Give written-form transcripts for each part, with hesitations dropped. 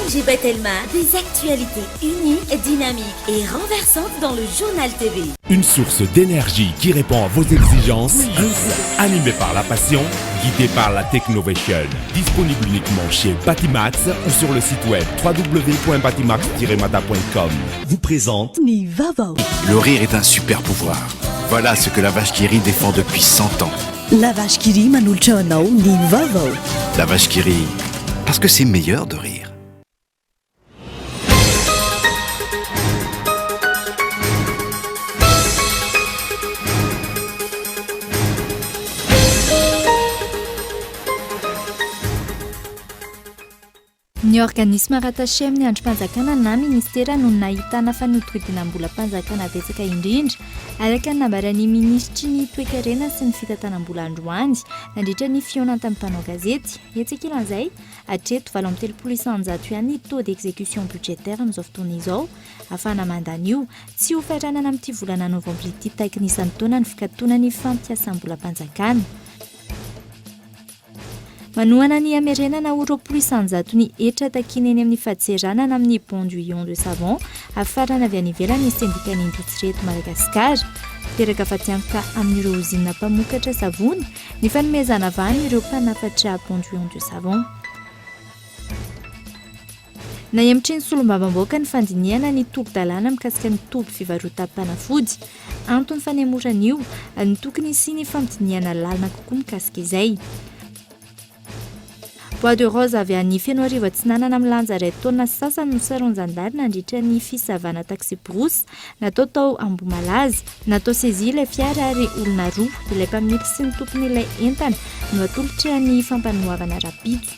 ONG Batelma, des actualités uniques, dynamiques et renversantes dans le Journal TV. Une source d'énergie qui répond à vos exigences, animé par la passion, guidé par la Technovation. Disponible uniquement chez Batimax ou sur le site web www.batimax-mada.com. Vous présente Ny Vaovao. Le rire est un super pouvoir. Voilà ce que la vache qui rit défend depuis 100 ans. La Vache qui rit manolotra anao ny Vaovao. La vache qui rit, parce que c'est meilleur de rire. Ny organisme rattaché amin'ny andrim-panjakana na ministera no nahitana fanodikodinam-bolam-panjakana betsaka indrindra, araka ny nambaran'ny minisitry ny Toekarena sy ny fitantanam-bola androany, nandritra ny fihaonana tamin'ny mpanao gazety. Etsy ankilan'izay, hatreto 38% ihany ny taux d'exécution budgétaire amin'izao fotoana izao, ahafahana mandany io. Tsy ho faranana amin'ity volana novambra ity taky ny isan-taona ny fikatonan'ny fampiasam-bolam-panjakana. Manohana ny hamerenana ho 20% ny hetra takiana eny amin'ny fadintseranana amin'ny bon du ion de savon hafarana avy any ivelany ny sendikan'ny indostria eto Madagasikara. Miteraka fatiantoka amin'ireo ozinina mpamokatra savony ny fanomezana vahana ireo mpanafatra bon du ion de savon. Nahemotry ny solombavambahoaka ny fandinihana ny tolo-dalàna mikasika ny toby fivarotam-panafody. Anton'ny fanemorana io, ny tokony hisian'ny fampidinihana lalina kokoa mikasika izay. Bois de rose avy any Fenoarivo Atsinanana milanja iray taonina sy sasany no saron-jandary nandritra ny fisavana taxi-brousse natao tao Ambohimalaza. Natao saisie ilay fiara ary olona roa, ilay mpamily sy ny tompon'ilay entana, no atolotra ny fampanoavana rahampitso.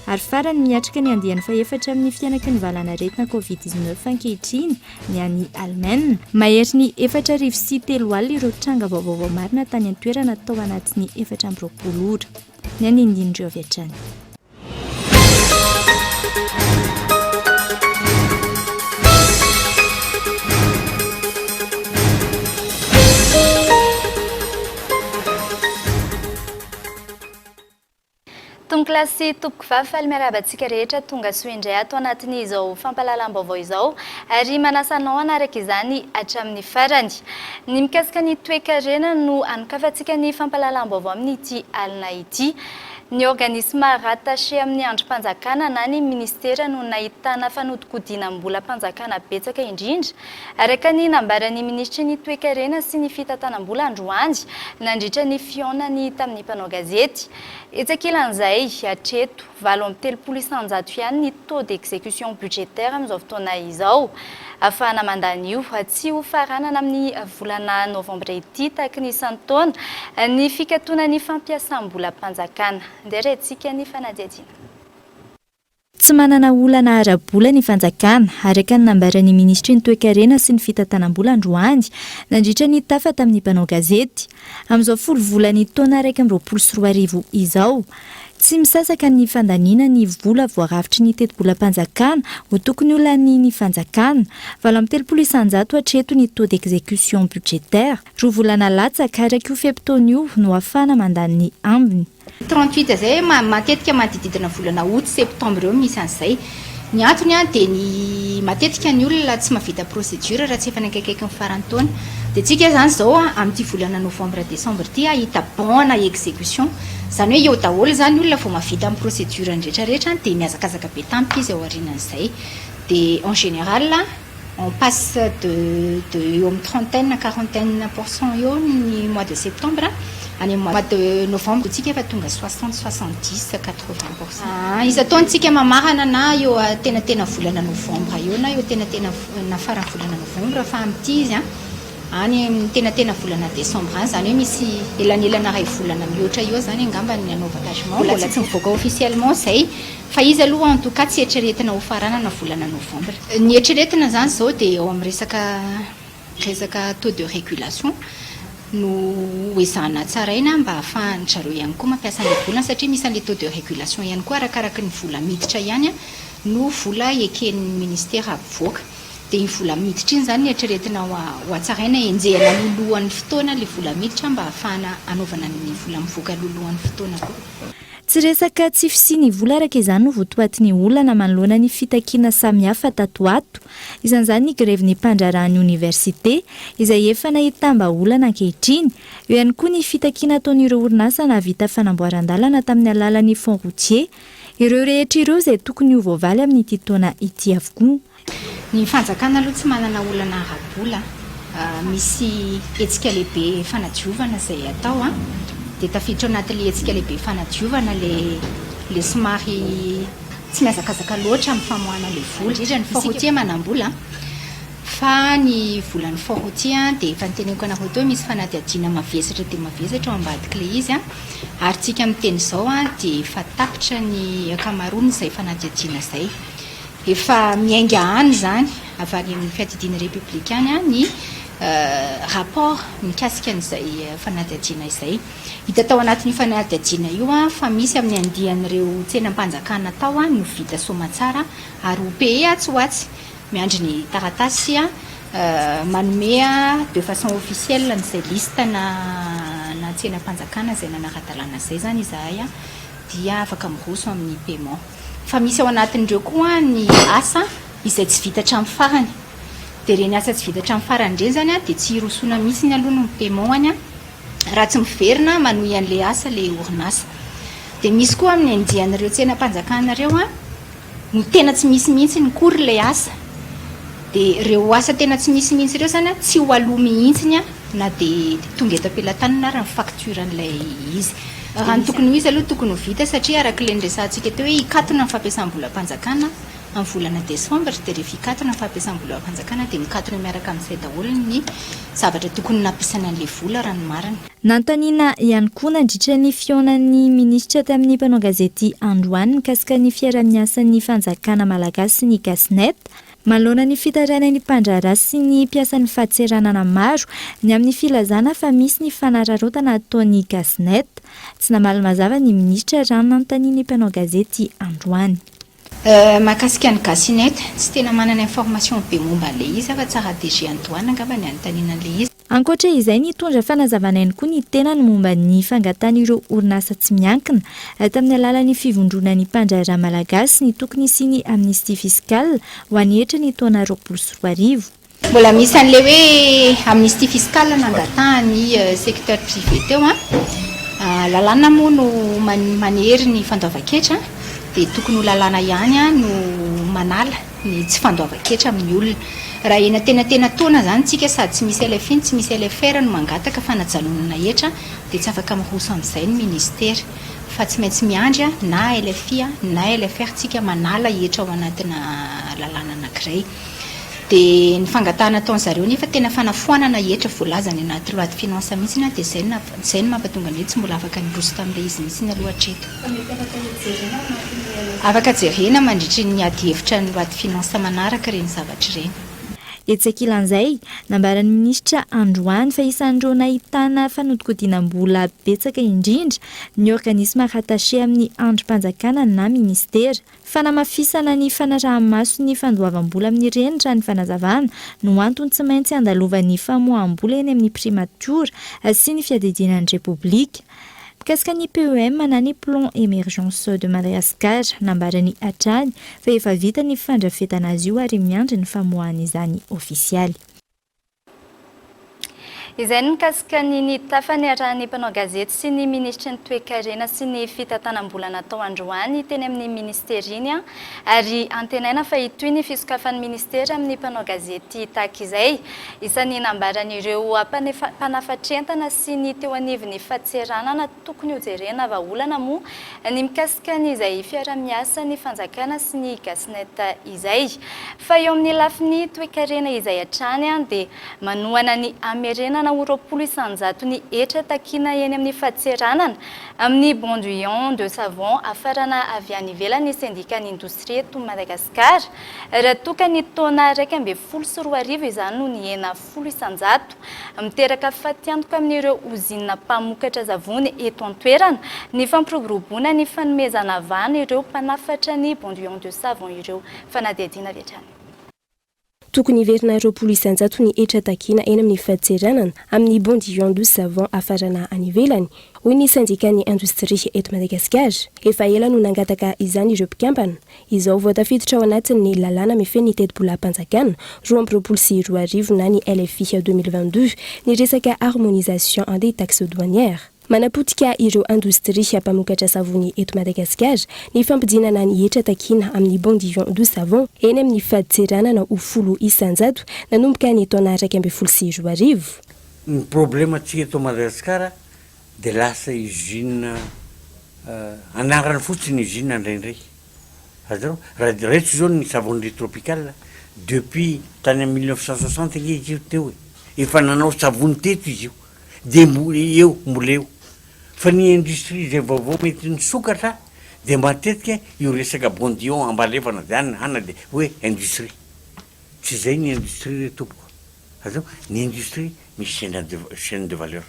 Ary farany, miatrika ny andiany fahefatra amin'ny fihanaky ny valanaretina Covid 19 ankehitriny ny any Alemaina. Maherin'ny 4003 ireo tranga vaovao voamarina tany an-toerana tao anatin'ny 24 ora. Ny andinindin'ireo avy hatrany. Tompokolahy sy tompokovavy, faly miarahaba antsika rehetra tonga soa indray ato anatin'izao fampahalalam-baovao izao ary manasa anao hanaraka izany hatramin'ny farany. Ny mikasika ny toekarena no hanokafantsika ny fampahalalam-baovao amin'ity alina ity. Ny organisme rattaché amin'ny andrim-panjakana na ny minisitera no nahitana fanodikodinam-bolam-panjakana betsaka indrindra, araka ny nambaran'ny minisitry ny Toekarena sy ny fitantanam-bola androany nandritra ny fihaonany tamin'ny mpanao gazety. Etsy ankilan'izay, hatreto, 38% ihany ny taux d'exécution budgétaire amin'izao fotoana izao. Ahafahana mandany io, tsy ho faranana amin'ny volana novambra ity tahaka ny isan-taona ny fikatonan'ny fampiasam-bolam-panjakana. Ndeha rehatsika ny fanadihadiana. Tsy manana olana ara-bola ny fanjakana, araka ny nambaran'ny minisitry ny Toekarena sy ny fitantanam-bola androany, nandritra ny tafa tamin'ny mpanao gazety. Amin'izao folo volan'ny taona 2021 izao, tsy misasaka ny fandaniana ny vola voarafitry ny tetibolam-panjakana ho tokony ho lanian'ny fanjakana. 38% hatreto ny taux d'exécution budgétaire. Roa volana latsaka, araka io fe-potoana io, no ahafahana mandany ny ambiny. 38 izay matetika manodididina volana août septembre eo misy an'izay. Ny antony dia ny matetika ny olona tsy mahavita procédure raha tsy efa ny akaikaiky ny faran'ny taona. Dia tsika izany izao amin'ity volana novembre décembre ity hahita bon ana exécution. Izany hoe eo daholo izany ny olona vao mahavita ny procédure ny rehetra rehetra dia mihazakazaka be tampoka izy ao aorianan'izay. Dia en général On passe de de eo amin'ny trentaine quarantaine pour cent eo ny mois de septembre, any amin'ny mois de novembre tsika efa tonga soixante, soixante dix, quatre vingt pour cent. Isan-taona tsika mamarana na eo antenatena volana novembre eo na eo antenatena na faran'ny volana novembre fa amin'ity izy an, any amin'ny tenatena volana décembre any, izany hoe misy elanelana iray volana mihoatra eo izany angamba ny hanaovana azy. Mbola tsy nivoaka officiellement izay Fa izy aloha en tout cas tsy eritreretina ho faranana volana novembre. Ny eritreretina izany izao dia eo amin'ny resaka resaka taux de régulation no ho ezahana hatsaraina mba hahafahan-dry zareo ihany koa mampiasa an'ilay volany satria misy an'ilay taux de régulation ihany koa arakaraky ny vola miditra ihany no vola eken'ny ministera hampivoaka. Dia iny vola miditra iny izany no eritreretina ho hatsaraina, henjehina lolohan'ny fotoana ilay vola miditra mba hahafahana hanaovana ny vola mivoaka lolohan'ny fotoana koa. Tsy resaka tsy fisian'ny vola araka izany no votoatin'ny olana manoloana ny fitakiana samihafa tato ho ato. Isan'izany ny grevin'ny mpandraharahan'ny oniversite, izay efa nahitam-bahaolana ankehitriny. Eo ihany koa ny fitakiana ataon'ireo orinasa nahavita fanamboaran-dalana tamin'ny alalan'ny fonds routier. Ireo rehetra ireo izay tokony ho voavaly amin'ity taona ity avokoa. Ny fanjakana aloha tsy manana olana ara-bola. Misy hetsika lehibe fanadiovana izay atao dia tafiditra ao anatin'ilay hetsika lehibe fanadiovana ilay ilay somary tsy mihazakazaka loatra amin'ny famoahana ilay vola. Indrindra ny fonds routier manam-bola fa ny volan'ny fonds routier dia efa noteneniko anareo teo misy fanadihadiana mavesatra dia mavesatra ao ambadik'ilay izy. Ary tsika miteny izao dia efa tapitra ny ankamaroany izay fanadihadiana izay. Efa miainga any izany avy any amin'ny fiadidiana Repoblika any ny rapport mikasika an'izay fanadihadiana izay. Hita tao anatin'io fanadihadiana io fa misy amin'ny andian'ireo tsenam-panjakana tao no vita soamantsara ary ho payer atsy ho atsy. Miandry ny taratasy manome de façon officielle an'izay liste na tsenam-panjakana izay nanara-dalàna izay izany izahay dia afaka miroso amin'ny paiement. Fa misy ao anatin'ireo koa ny asa izay tsy vita hatramin'ny farany. Dia ireny asa tsy vita hatramin'ny farany ireny izany dia tsy hirosoana mihitsy aloha ny paiement-ny raha tsy miverina manohy an'ilay asa ilay orinasa. Dia misy koa amin'ny andian'ireo tsenam-panjakana ireo no tena tsy misy mihitsy ny cours ilay asa. Dia ireo asa tena tsy misy mihitsy ireo izany tsy ho aloa mihitsy na dia tonga eto am-pelatanana ary ny facture an'ilay izy. Raha ny tokony ho izy aloha tokony ho vita satria araka ilay niresahantsika teo hoe hikatona ny fampiasam-bolam-panjakana amin'ny volana desambra dia rehefa hikatona ny fampiasam-bolam-panjakana dia mikatona miaraka amin'izay daholo ny zavatra tokony nampiasana an'ilay vola raha ny marina. Nanontaniana ihany koa nandritra ny fihaonan'ny minisitra tamin'ny mpanao gazety androany mikasika ny fiaraha-miasan'ny fanjakana malagasy sy ny Gasnet Manoloana ny fitarainan'ny mpandraharaha sy ny mpiasan'ny fadintseranana maro ny amin'ny filazana fa misy ny fanararaotana ataon'ny Gasnet, tsy namaly mazava ny minisitra raha nanontanian'ny mpanao gazety androany. Mahakasika ny Gasinet, tsy tena manana information be momba an'ilay izy aho fa tsara DG an'i Douane angamba ny anontaniana an'ilay izy. Ankoatra izay, nitondra fanazavana ihany koa ny tenany momba ny fangatahan'ireo orinasa tsy miankina tamin'ny alalan'ny fivondronan'ny mpandraharaha malagasy ny tokony hisian'ny amnistie fiscale ho an'ny hetra ny taona 2020. Mbola misy an'ilay hoe amnistie fiscale nangatahan'ny secteur privé teo an. Lalàna moa no manery ny fandoavan-ketra dia tokony ho lalàna ihany no manala. ny tsy fandoavan-ketra amin'ny olona. Raha eny antenantenan-taona izany isika sady tsy misy LFI no tsy misy LFR no mangataka fanajanonana hetra dia tsy afaka miroso amin'izay ny minisitera fa tsy maintsy miandry na LFI na LFR tsika manala hetra ao anatina lalàna anankiray. Dia ny fangatahana ataon'zareo nefa tena fanafoanana hetra voalaza any anaty loi de finance mihitsy dia izay no izay no mampatonga ny hoe tsy mbola afaka niroso tamin'ilay izy mihitsy aloha hatreto. Fa mety afaka hojerena ao anatin'ny LFR. Afaka jerena mandritry ny adihevitra ny loi de finance manaraka ireny zavatra ireny. Etsy ankilan'izay, nambaran'ny minisitra androany fa isan'ireo nahitana fanodikodinam-bola betsaka indrindra ny organisme rattaché amin'ny andrim-panjakana na minisitera. Fanamafisana ny fanaraha-maso ny fandoavam-bola amin'ireny raha ny fanazavana no antony tsy maintsy andalovan'ny famoaham-bola eny amin'ny primatiora sy ny fiadidiana ny Repoblika. Mikasika ny PEM na ny Plan Emergence de Madagascar, nambarany hatrany fa efa vita ny fandrafetana azy io ary miandry ny famoahana izany ofisialy. Izay ny mikasika ny ny tafa niarahan'ny mpanao gazety sy ny minisitry ny Toekarena sy ny fitantanam-bola natao androany teny amin'ny minisitera iny ary antenaina fa hitohy ny fisokafan'ny minisitera amin'ny mpanao gazety tahaka izay. Isan'ny nambaran'ireo mpanafatr'entana sy ny teo anivon'ny fadintseranana tokony hojerena vahaolana moa ny mikasika ny izay fiarahamiasan'ny fanjakana sy ny Gasnet izay. Fa eo amin'ny lafiny toekarena izay hatrany dia manohana ny hamerenana ho 20 isanjato ny hetra takiana eny amin'ny fadintseranana amin'ny bondouillon de savon hafarana avy any ivelany ny sendikan'ny indostria eto Madagasikara. Raha toa ka ny taona 2011 izany no nihena 10%. Miteraka fatiantoka amin'ireo ozinina mpamokatra savony eto an-toerana ny fampiroboroboana ny fanomezana vahana ireo mpanafatra ny bondouillon de savon ireo. Fanadihadiana avy hatrany. Tokony hiverina 20% ny hetra takiana eny amin'ny fadintseranana amin'ny bondillon de savon hafarana any ivelany, hoy ny sendikan'ny indostria eto Madagasikara. Efa ela no nangataka izany ireo mpikambana. Izao vao tafiditra ao anatin'ny lalàna mifehy ny tetibolam-panjakana 2022 na ny LFI 2022 ny resaka harmonisation des taxes douanières. Manapotika ireo indostria mpamokatra savony eto Madagasikara ny fampidinana ny hetra takiana amin'ny bondillon de savon eny amin'ny fadintseranana ho 10% nanomboka ny taona 2011. Ny problème atsika eto Madagasikara de lasa usine anarany fotsiny usine indraindray, azonareo? Raha raiso zao ny savonnerie tropicale depuis tany amy 1960 ange izy io teo e, efa nanao savony teto izy io de mbo eo mbola eo, fa ny industrie zay vaovao mety nisokatra de matetika io resaka bondillon ambalefana de any hana de hoe industrie, tsy zay ny industrie re tompoko, azonao? Ny industrie misy chaîne de valeur,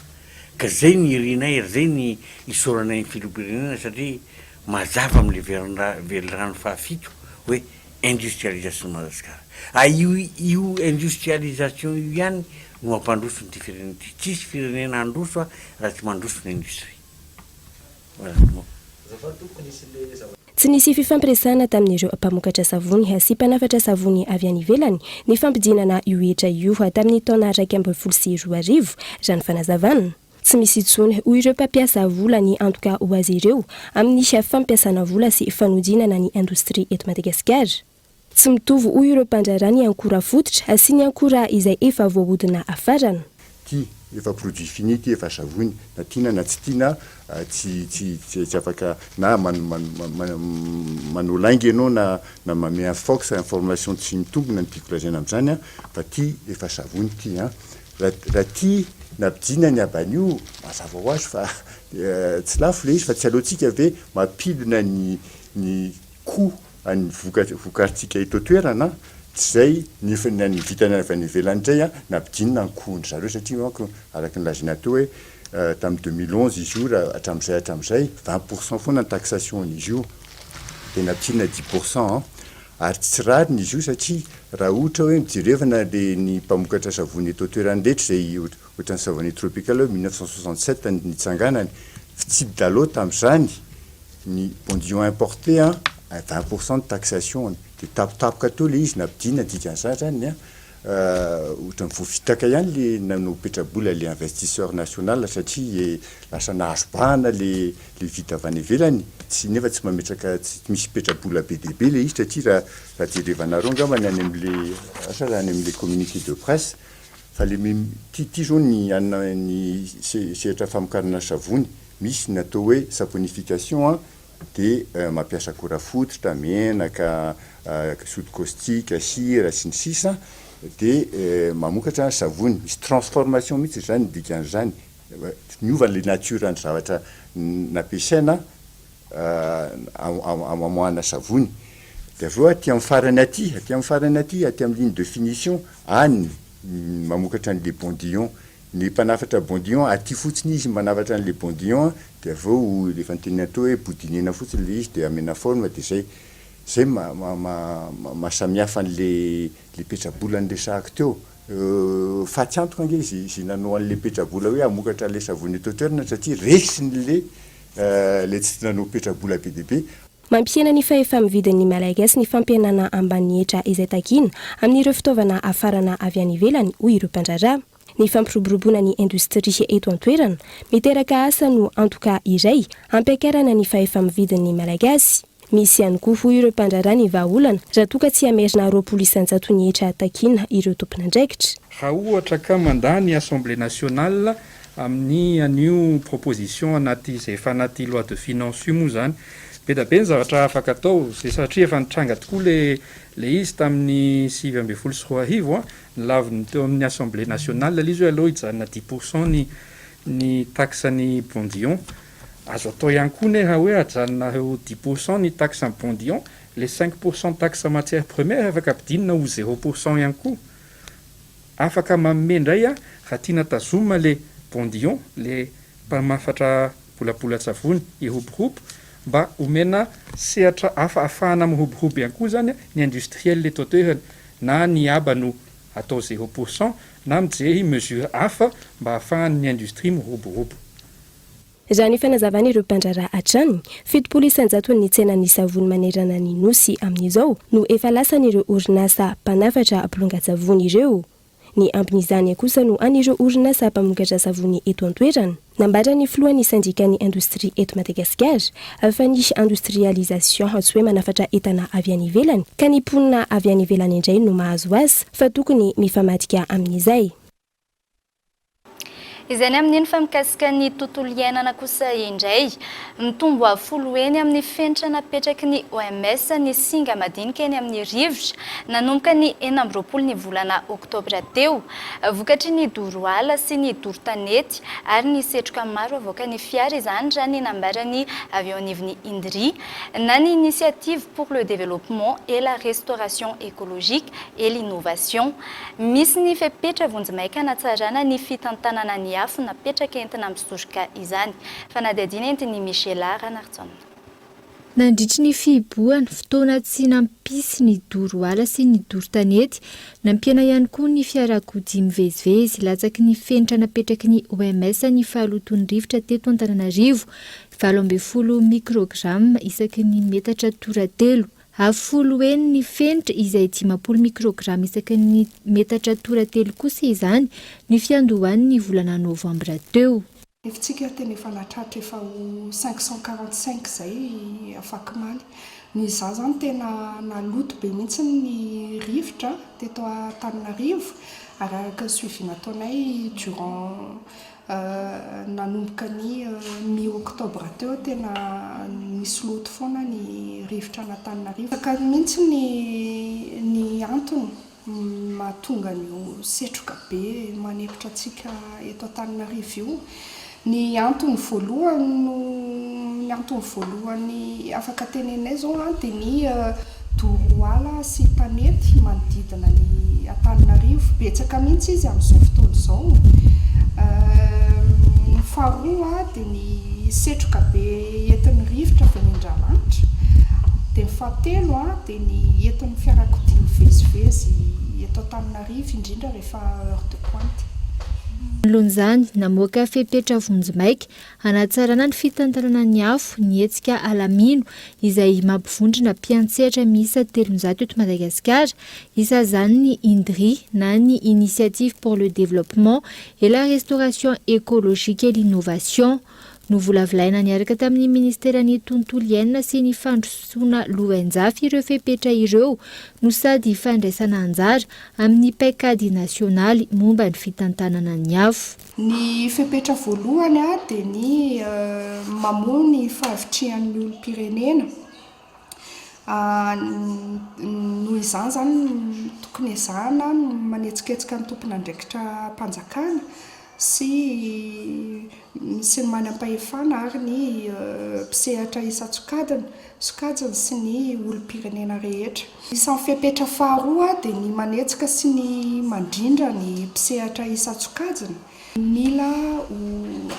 ka zay ny irinay ary zay ny isaoranay ny filoham-pirenena satria mazava am'le velirano fahafito hoe industrialisation Madagasikara, a io industrialisation io ihany no ampandroso nyity firenena ity, tsisy firenena handroso a raha tsy mandroso ny industrie. Tsy nisy fifampiresahana tamin'ireo mpamokatra savony sy mpanafatra savony avy any ivelany ny fampidinana io hetra io tamin'ny taona 2011, raha ny fanazavana. Tsy misy intsony, hoy ireo mpampiasa vola, ny antoka ho azy ireo amin'ny fampiasana vola sy fanodinana ny indostria eto Madagasikara. Tsy mitovy, hoy ireo mpandraharaha, ny ankora fototra sy ny ankora izay efa voahodina hafarana. Ty efa produit fini ty efa savony na tiana na tsy tiana tsy tsy tsy afaka na manao lainga ianao na na manome infox information tsy mitombina ny tiako lazaina amin'izany an fa ty efa savony ty an raha raha ty nampidina ny haban'io mazava ho azy fa tsy lafo le izy fa tsy aleontsika ve mampidina ny ny coût an'ny vokatra vokarintsika eto an-toerana, tsy izay ny efa ny an'ny vitany avy any ivelany indray an, nampidinina ny coût-ndry zareo satria manko araka ny lazaina teo hoe tamin'ny 2011 izy io raha hatramin'izay hatramin'izay 20 % foana ny taxation-n'izy io dia nampidinina 10 % an, ary tsy rariny izy io satria raha ohatra hoe mijerevana le ny mpamokatra savony eto an-toerana rehetra izay ohatran'ny savonnerie tropicale hoe 1967 ny nitsanganany, fitsidalo tamin'izany ny bondillon importé an, 20 % ny taxation-ny, de tampotampoka teo le izy nampidinina, dikan'izany zany an, ohatran'ny voafitaka ihany le nanao petrabola le investisseur national satria lasa nahazo bahana le le vita avy any ivelany, tsy nefa tsy mametraka, tsy misy petrabola be dia be le izy satria raha raha jerevanareo angamba ny any am'le asa raha any am'le communiqué de presse fa le ty ty zao ny anina ny sehatra famokarana savony, misy ny atao hoe saponification an, de mampiasa akora fototra, menaka, soude caustique, sira sy ny sisa de mamokatra savony, misy transformation mihitsy zany ny dikan'izany, miova le nature ny zavatra nampiasaina amoahana savony, de avy eo aty amin'ny farany aty, aty amin'ny farany aty, aty amin'ny ligne de finition any mamokatra an'le bondillon, ny mpanafatra bondillon aty fotsiny izy manafatra an'le bondillon de avy eo le efa nitenenina teo hoe bodinena fotsiny le izy de amena forme de zay, zay mahasamihafa an'le le petrabola niresahako teo. Faty antoka ange izy izay nanao an'le petrabola hoe hamokatra an'le savony eto an-toerana satria resin'le le tsy nanao petrabola be dia be. Mampihena ny fahefa-mividin'ny Malagasy ny fampihenana ambany hetra izay takiana amin'ireo fitaovana hafarana avy any ivelany, hoy ireo mpandraharaha. Ny fampiroboroboana ny indostria eto an-toerana, miteraka asa no antoka iray hampiakarana ny fahefa-mividin'ny Malagasy. Misy ihany koa, hoy ireo mpandraharaha, ny vahaolana raha toa ka tsy hamerina 20% ny hetra takiana ireo tompon'andraikitra. Raha ohatra ka mandà ny Assemblée nationale amin'ny an'io proposition anaty izay efa anaty loi de finance io moa izany, be da be ny zavatra afaka atao, izay satria efa nitranga tokoa le le izy tamin'ny 2019 an, nolaviny teo amin'ny Assemblée nationale le izy hoe aleo hijanona 10 % ny ny taxe ny bondillon. Azo atao ihany koa nefa hoe ajanona ho 10 % ny taxe ny bondillon, le 5 % taxe matière première afaka ampidinina ho 0 % ihany koa. Afaka manome indray a, raha tiana tazomina le bondillon, le mpamafatra bolabolan-tsavony hiroborobo, mba omena sehatra hafa ahafahana miroborobo ihany koa zany ny industriel eto an-toerana. na ny haba no atao zéro pour cent na mijery mesure hafa mba ahafahan'ny industrie miroborobo. Raha ny fanazavan'ireo mpandraharaha hatrany, 70 isan-jaton'ny tsenan'ny savony manerana ny Nosy amin'izao no efa lasan'ireo orinasa mpanafatra bolongan-tsavony ireo. Ny ambin'izany kosa no an'ireo orinasa mpamokatra savony eto an-toerana. Nambaran'ny filohan'ny sendikan'ny indostria eto Madagasikara fa ny industrialisation tsy hoe manafatra entana avy any ivelany ka ny mponina avy any ivelany indray no mahazo asa fa tokony mifamadika amin'izay. Izay ny amin'iny fa mikasika ny tontolo iainana kosa indray. Mitombo avo folo heny amin'ny fenitra napetraky ny OMS ny singa madinika eny amin'ny rivotra nanomboka ny 26 ny volana oktobra teo. Vokatry ny doro ala sy ny doro tanety ary ny setroka maro avoakan'ny fiara izany raha ny nambaran'ny avy eo anivon'ny INDRI na ny Initiative pour le développement et la restauration écologique et l'innovation. Misy ny fepetra vonjimaika hanatsarana ny fitantanana ny afo napetraka entina misoroka izany. Fanadihadiana entin'i Michela Ranarjaona. Nandritry ny fihibohana, fotoana tsy nampisy ny doro ala sy ny doro tanety, nampihena ihany koa ny fiarakodia mivezivezy, latsaky ny fenitra napetraky ny OMS ny fahalotoan'ny rivotra teto Antananarivo, 18 mikrograma isaky ny metatra toratelo. Avo folo heny ny fenitra izay 50 mikrograma isaky ny metatra toratelo kosa izany ny fiandohan'ny volana novambra teo. Nefa tena efa nahatratra efa ho 545 izay afakomaly. Ny izaho izany tena naloto be mihitsy ny rivotra teto Antananarivo ary araka ny suivi nataonay durant nanomboka ny mi octobre teo tena nisy loto foana ny rivotra an'Antananarivo. Ka mihitsy ny ny antony mahatonga an'io setroka be manempotra antsika eto Antananarivo io. Ny antony voalohany no ny antony voalohany afaka teneninay izao dia ny doro ala sy tanety manodidina ny Antananarivo. Betsaka mihitsy izy amin'izao fotoana izao. Ny faharoa dia ny setroka be entin'ny rivotra avy any Andralanitra. Dia ny fahatelo dia ny entin'ny fiarakodia mivezivezy eto Antananarivo, indrindra rehefa heure de pointe. Manoloana izany, namoaka fepetra vonjimaika Hanatsarana ny fitantanana ny afo ny hetsika Alamino izay mampivondrona mpiantsehatra miisa 300 eto Madagasikara, isan'izany ny INDRI na ny Initiative pour le Développement et la Restauration Écologique et l'Innovation. Novolavolaina niaraka tamin'ny Ministeran'ny Tontolo iainana sy ny Fandrosoana Lovainjafy ireo fepetra ireo no sady fandraisana anjara amin'ny paikady nasionaly momba ny fitantanana ny afo. Ny fepetra voalohany dia ny mamoha ny fahavitrihan'ny olom-pirenena. Noho izany izany tokony ezahana ny manetsiketsika ny tompon'andraikitra mpanjakana sy sy ny manam-pahefana ary ny mpisehatra isan-tsokajiny sokajiny sy ny olom-pirenena rehetra. Isan'ny fepetra faharoa dia ny manetsika sy ny mandrindra ny mpisehatra isan-tsokajiny. Mila ho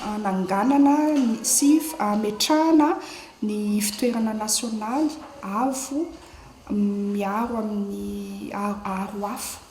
hananganana sy hametrahana ny ivon-toerana nasionaly avo miaro amin'ny aro afo.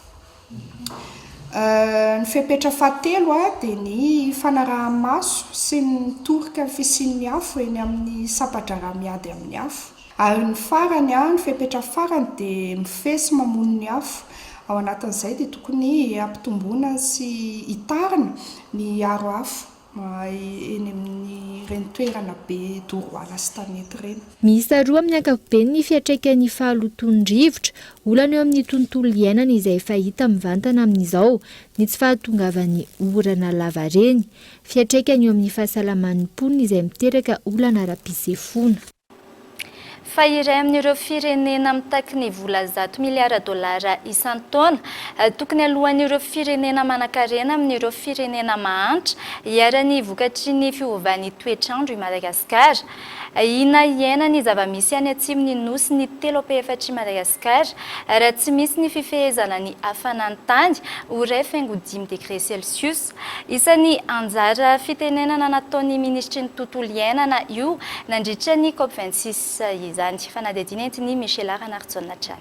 Ny fepetra fahatelo dia ny fanaraha-maso sy ny mitorika ny fisian'ny afo eny amin'ny sampan-draharaha miady amin'ny afo. Ary ny farany, ny fepetra farany dia mifehy sy mamono ny afo. Ao anatin'izay dia tokony hampitomboina sy hitarina ny aro afo. Eny amin'ireny toerana be doro ala sy tanety ireny. Miisa roa amin'ny ankapobeny ny fiantraikan'ny fahalotoan'ny rivotra, olana eo amin'ny tontolo iainana izay efa hita mivantana amin'izao ny tsy fahatongavan'ny orana lavareny. Fiantraikany eo amin'ny fahasalaman'ny mponina izay miteraka olana ara-pisefoana. Fa iray amin'ireo firenena mitaky ny vola zato miliara dolara isan-taona tokony aloan'ireo firenena manankarena amin'ireo firenena mahantra iharan'ny vokatry ny fiovan'ny toetr'andro i Madagasikara. Ahiana hiaina ny zava-misy any atsimon'ny Nosy ny telo ampehefatr'i Madagasikara raha tsy misy ny fifehezana ny hafanan'ny tany ho iray faingo dimy degré celsius. Isan'ny anjara fitenenana nataon'ny minisitry ny tontolo iainana io nandritra ny Cop 26 izany. Fanadihadiana entin'i Michela Ranarijaona hatrany.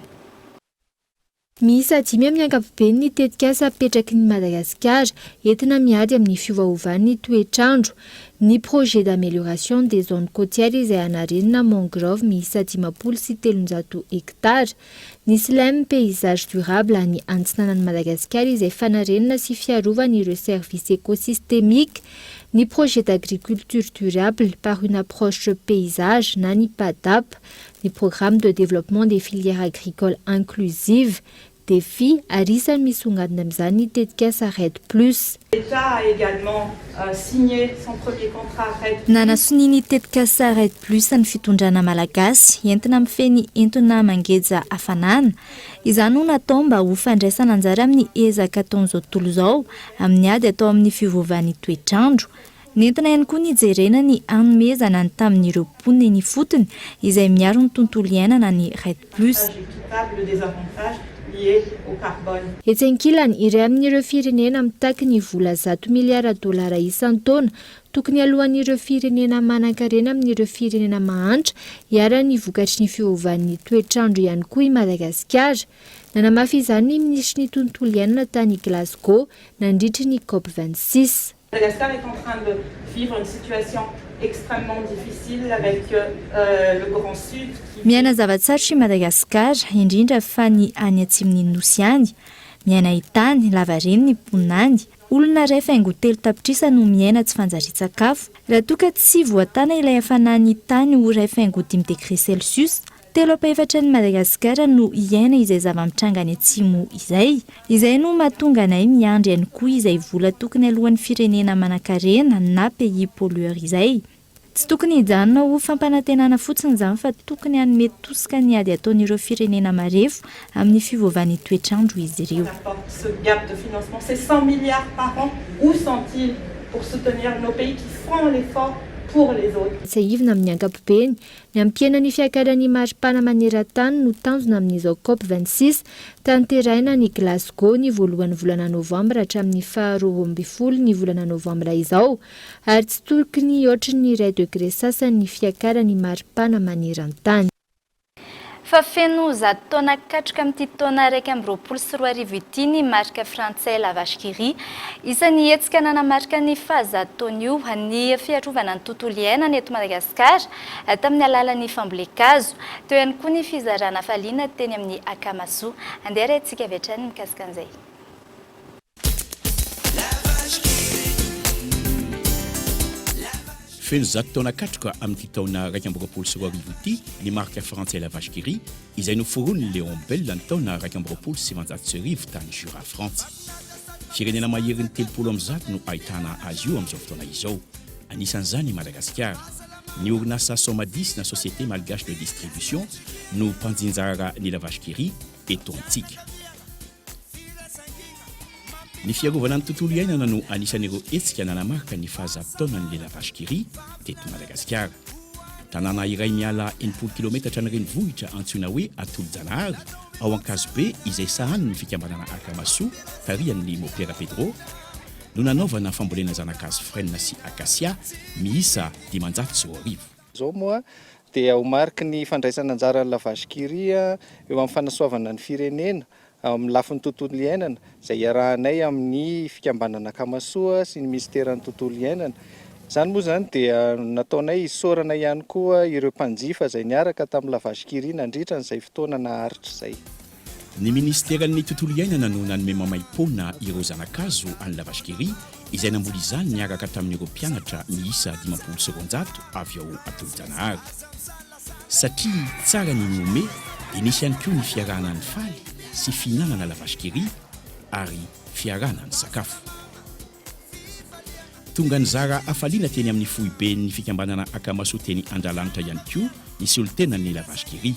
Miisa dimy amin'ny ankapobeny ny tetikasa apetraky ny Madagasikara entina miady amin'ny fiovaovan'ny toetr'andro. Ny Projet d'amélioration des zones côtières izay hanarenana mangrove miisa 350 hektara. Ny Slem Paysage Durable any Antsinanan'i Madagasikara izay fanarenana sy fiarovana ireo services écosystémiques. Ny Projet d'agriculture durable par une approche paysage na ny PADAP. Ny Programme de développement des filières agricoles inclusives, Defi, ary isan'ny misongadina amin'izany ny tetikasa Red Plus. L'Etat a également signé son premier contrat Red Plus. Nanasonia ny tetikasa Red Plus ny fitondrana malagasy, entina mifehy ny entona mangeja hafanana. Izany no natao mba ho fandraisana anjara amin'ny ezaka ataon'izao tontolo izao amin'ny ady atao amin'ny fiovaovan'ny toetr'andro. Nentina ihany koa nijerena ny hanomezana ny tamin'ireo mponina eny ifotony izay miaro ny tontolo iainana ny Red Plus. Etsy ankilany, iray amin'ireo firenena mitaky ny vola zato miliara dolara isan-taona tokony aloan'ireo firenena manankarena amin'ireo firenena mahantra iharan'ny vokatry ny fiovan'ny toetr'andro ihany koa i Madagasikara. Nanamafy izany ny minisitry ny tontolo iainana tany Glasgow nandritry ny Cop 26. Madagascar est en train de vivre une situation extrêmement difficile avec le grand sud qui. Miaina zava-tsarotra i Madagasikara, indrindra fa ny any atsimon'ny Nosy any. Miaina haitany, lavareny ny mponina any. Olona iray faingo telo tapitrisa no miaina tsy fanjarian-tsakafo. Raha toa ka tsy voatana ilay hafanan'ny tany ho iray faingo dimy degré celsius, Telo ampahefatra an'i Madagasikara no hiaina izay zava-mitranga any atsimo izay. Izay no mahatonga anay miandry ihany koa izay vola tokony aloan'ny firenena manankarena na pays pollueur izay. Tsy tokony hijanona ho fampanantenana fotsiny izany fa tokony hanome tosika ny ady ataon'ireo firenena marefo amin'ny fiovaovan'ny toetr'andro izy ireo. Ce gap de financement, ces 100 milliards par an, où sont-ils pour soutenir nos pays qui font l'effort pour les autres? Tsiahivina amin'ny ankapobeny, Ny hampihena ny fiakaran'ny maripana maneran-tany no tanjona amin'izao Cop 26, tanterahina any Glasgow ny voalohan'ny volana novambra hatramin'ny faha 12 ny volana novambra izao, ary tsy tokony hihoatry ny iray degré sasany ny fiakaran'ny maripana maneran-tany. Fa feno zato taona katroka amin'ity taona 2021 ity ny marika frantsay La Vache qui rit. Isan'ny hetsika nanamarika ny fahazato taona io ny fiarovana ny tontolo iainana eto Madagasikara tamin'ny alalan'ny fambolen-kazo. Teo ihany koa ny fizarana hafaliana teny amin'ny Akamasoa. Andeha arahintsika avy hatrany ny mikasika an'izay. Feno zato taona katroka amin'ity taona 2021 ity ny marika frantsay La Vache qui rit izay noforonin'i Léon Bel ny taona 1921 tany Jura Frantsa. Firenena maherin'ny 130 no ahitana azy io amin'izao fotoana izao, anisan'izany i Madagasikara. Ny orinasa Somadis na Société Malgache de Distribution no mpanjinjara ny La Vache qui rit eto amintsika. Ny fiarovana ny tontolo iainana no anisan'ireo hetsika nanamarika ny fahazato taonan'ny La Vache qui rit teto Madagasikara. Tanàna iray miala 60 kilometatra ny renivohitra antsoina hoe Atolojanahary ao Ankazobe izay sahanin'ny fikambanana Akamasoa tarihan'ny Mopera Pedro no nanaovana fambolena zana-kazo frêne sy acacia miisa 2500. Izao moa dia ho mariky ny fandraisana anjaran'ny La Vache qui rit eo amin'ny fanasoavana ny firenena amin'ny lafiny tontolo iainana izay iarahanay amin'ny fikambanana Akamasoa sy ny minisiteran'ny tontolo iainana. Izany moa izany dia nataonay hisaorana ihany koa ireo mpanjifa izay niaraka tamin'ny La Vache qui rit nandritra an'izay fotoana naharitra izay. Ny minisiteran'ny tontolo iainana no nanome maimaimpoana ireo zana-kazo an'i La Vache qui rit izay namboly izany niaraka tamin'ireo mpianatra miisa 250 avy ao Atolojanahary. Satria tsara ny mihomehy dia nisy ihany koa ny fiarahana nifaly sy fihinanana La Vache qui rit ary fiarahana nisakafo. Tonga nizara hafaliana teny amin'ny foiben'ny fikambanana Akamasoa teny Andralanitra ihany koa ny solontenan'ny La Vache qui rit.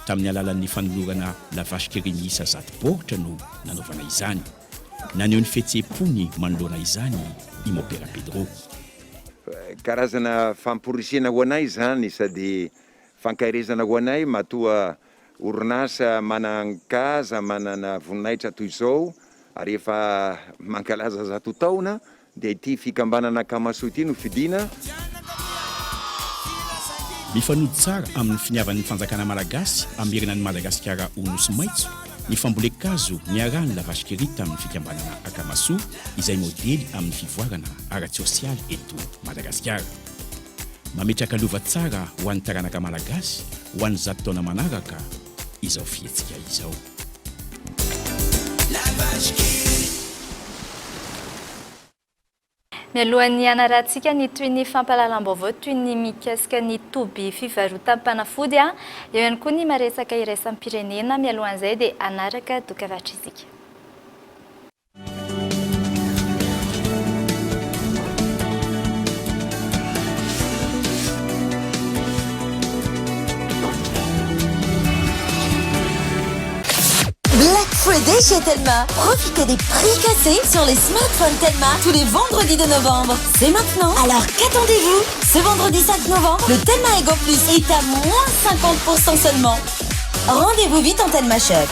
Tamin'ny alalan'ny fanolorana La Vache qui rit miisa zato baoritra no nanaovana izany. Naneho ny fihetseham-pony manoloana izany i Mopera Pedro. Karazana famporisihana ho anay izany sady fankaherezana ho anay matoa orinasa manan-kaja manana voninahitra toy izao ary efa mankalaza zato taona Dia ity fikambanana Akamasoa ity no fidiana. Mifanojo tsara amin'ny finiavan'ny fanjakana malagasy hamerina an'i Madagasikara ho Nosy maitso. ny fambolen-kazo niarahan'ny La Vache qui rit tamin'ny fikambanana Akamasoa izay modely amin'ny fivoarana ara-tsosialy eto Madagasikara. Mametraka lova tsara ho an'ny taranaka malagasy ho an'ny zato taona manaraka izao fihetsika izao. Mialohan'ny hanarahantsika ny tohin'ny fampahalalam-baovao toy ny mikasika ny toby fivarotam-panafody, eo ihany koa ny maresaka iraisam-pirenena. Mialohan'izay dia hanaraka dokavarotra isika. Black Friday chez Telma. Profitez des prix cassés sur les smartphones Telma tous les vendredis de novembre. C'est maintenant. Alors qu'attendez-vous Ce vendredi 5 novembre, le Telma Ego Plus est à moins 50% seulement. Rendez-vous vite en Telma Shop.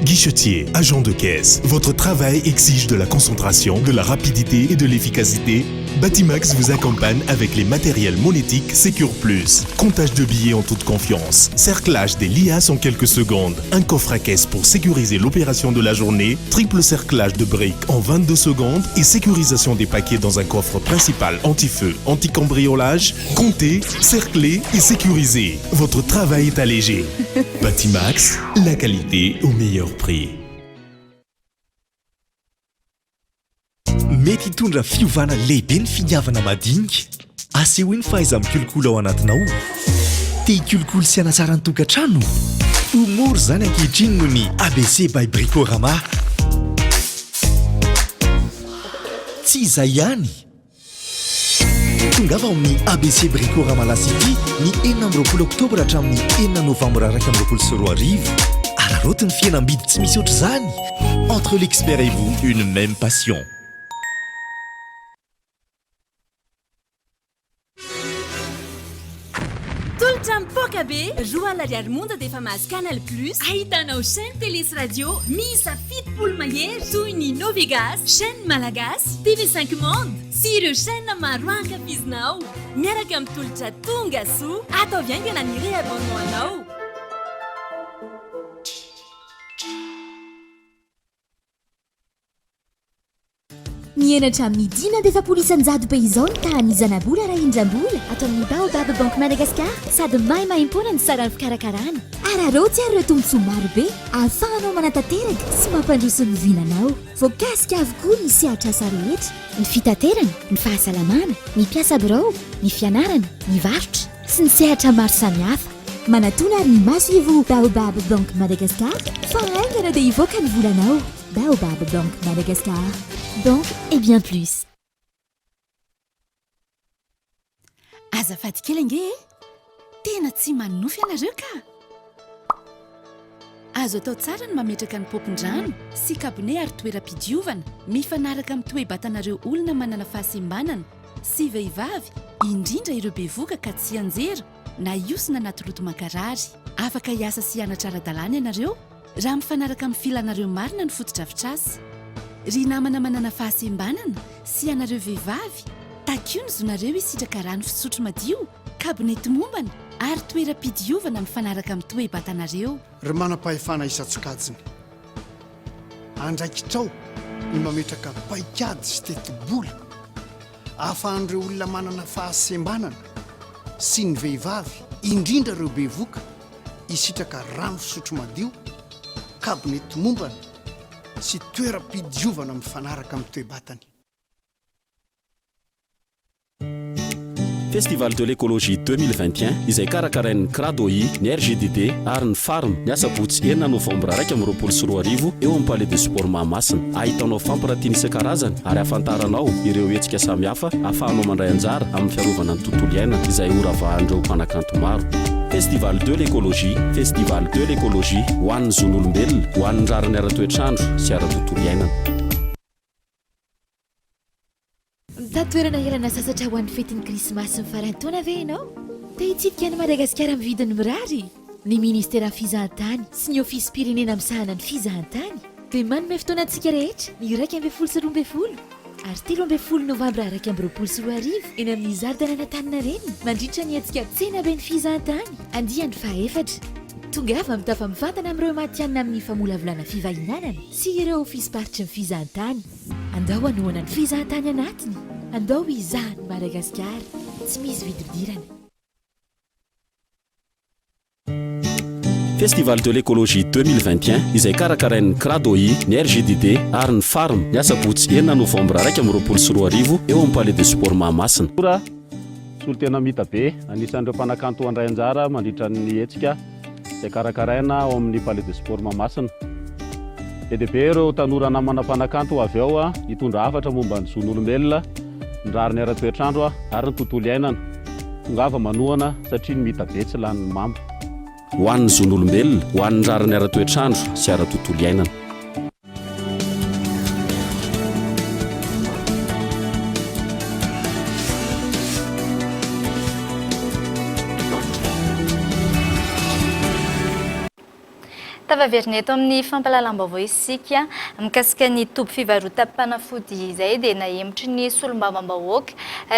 Guichetier, agent de caisse, votre travail exige de la concentration, de la rapidité et de l'efficacité. Batimax vous accompagne avec les matériels monétiques Secure Plus. Comptage de billets en toute confiance, cerclage des liasses en quelques secondes, un coffre à caisse pour sécuriser l'opération de la journée, triple cerclage de briques en 22 secondes et sécurisation des paquets dans un coffre principal anti-feu, anti-cambriolage. Comptez, cerclez et sécurisez. Votre travail est allégé. Batimax, la qualité au meilleur prix. Mety hitondra fiovana lehibe ny finiavana madinika. Asehoy ny fahaiza-mikolokolo ao anatinao. Te hikolokolo sy hanatsara ny tokantrano? Ho mora izany ankehitriny noho ny ABC by Bricorama. Tsy izay ihany! Tongava ao amin'ny ABC Bricorama La City ny 26 oktobra hatramin'ny 6 novambra 2021. Araraoty ny fihenam-bidy tsy misy ohatr'izany! Entre l'expert et vous, une même passion. Tolotra mipoaka be, 20 ariary monja dia efa mahazo Canal Plus, ahitanao chaîne télé sy radio miisa 70 mahery toy ny Novegas, chaîne malagasy, TV 5 Monde sy ireo chaîne maro ankafizinao. Miaraka amin'ny tolotra tonga soa, ataovy haingana ny réabonnement anao. Nihena hatramin'ny 45% be izao ny tahan'ny zanabola ara-indram-bola ato amin'ny Baobab Bank Madagascar sady maimaimpoana ny saran'ny fikarakarana. Araraoty ary ireo tombontsoa marobe ahafahanao manatanteraka sy mampandroso ny vinanao. Voakasika avokoa ny sehatr'asa rehetra, ny fitaterana, ny fahasalamana, ny mpiasa birao, ny fianarana, ny varotra, sy ny sehatra maro samihafa. Manatona ary ny masoivoho Baobab Bank Madagascar fa haingana dia hivoaka ny volanao. Baobab Bank Madagascar, banque et bien plus. Azafady kely ange e! Tena tsy manonofy ianareo ka! Azo atao tsara ny mametraka ny paompin-drano sy kabone ary toeram-pidiovana mifanaraka amin'ny toe-batanareo olona manana fahasembanana sy vehivavy, indrindra ireo bevoka ka tsy hianjera na hiosona anaty loto mankarary. Afaka hiasa sy hianatra ara-dalàna ianareo Raha mifanaraka amin'ny filanareo marina ny fotodrafitrasa. Ry namana manana fahasembanana sy ianareo vehivavy, takio ny zonareo hisitraka rano fisotro madio, kabone tomombana ary toeram-pidiovana mifanaraka amin'ny toe-batanareo. Ry manam-pahefana isan-tsokajiny, andraikitrao ny mametraka paikady sy tetibola ahafahan'ireo olona manana fahasembanana sy ny vehivavy, indrindra ireo bevoka, hisitraka rano fisotro madio, kabone tomombana sy toeram-pidiovana mifanaraka amin'ny toe-batany. Festival de l'écologie 2021 izay karakarain'ny Cradoi, ny RGDD ary ny Farm ny asabotsy enina novambra 2021 eo amin'ny Palais de Sport Mahamasina. Ahitanao fampirantiana isan-karazany ary ahafantaranao ireo hetsika samihafa ahafahanao mandray anjara amin'ny fiarovana ny tontolo iainana izay horavahan'ireo mpanakanto maro. Festival de l'écologie, Festival de l'écologie, ho an'ny zon'olombelona, ho an'ny rariny ara-toetr'andro sy ara-tontolo iainana. Mitady toerana hialana sasatra ho an'ny fetin'ny Krismasy sy ny faran'ny taona ve ianao? Te hitsidika an'i Madagasikara amin'ny vidiny mirary? Ny Ministeran'ny Fizahantany sy ny Ofisim-pirenena misahana ny fizahantany dia manome fotoana antsika rehetra ny 2011. ary 13 novambra 2021 eny amin'ny zaridainan'Antaninarenina mandritra ny hetsika Tsenaben'ny Fizahantany andiany fahaefatra. Tongava mitafa mivantana amin'ireo matihanina amin'ny famolavolana fivahinanana sy ireo ofisim-paritry ny fizahantany. Andao hanohana ny fizahantany anatiny, andao hizaha an'i Madagasikara tsy misy vidim-pidirana. Festival de l'écologie 2021 izay karakarain'ny Cradoi, ny RJDD ary ny Farm ny asabotsy enina novambra 2021 eo amin'ny Palais de Sport Mahamasina. Ora, solontena mita be, anisan'ireo mpanakanto handray anjara mandritra ny hetsika izay karakaraina ao amin'ny Palais de Sport Mahamasina. Be dia be ireo tanora namana mpanakanto ho avy ao hitondra hafatra momba ny zon'olombelona, ny rariny ara-toetr'andro ary ny tontolo iainana. Tongava manohana satria ny mita be tsy lanin'ny mamba. Ho an'ny zon'olombelona, ho an'ny rariny ara-toetr'andro sy ara-tontolo iainana. Tafaverina eto amin'ny fampahalalam-baovao isika mikasika ny toby fivarotam-panafody izay dia nahemotry ny solombavambahoaka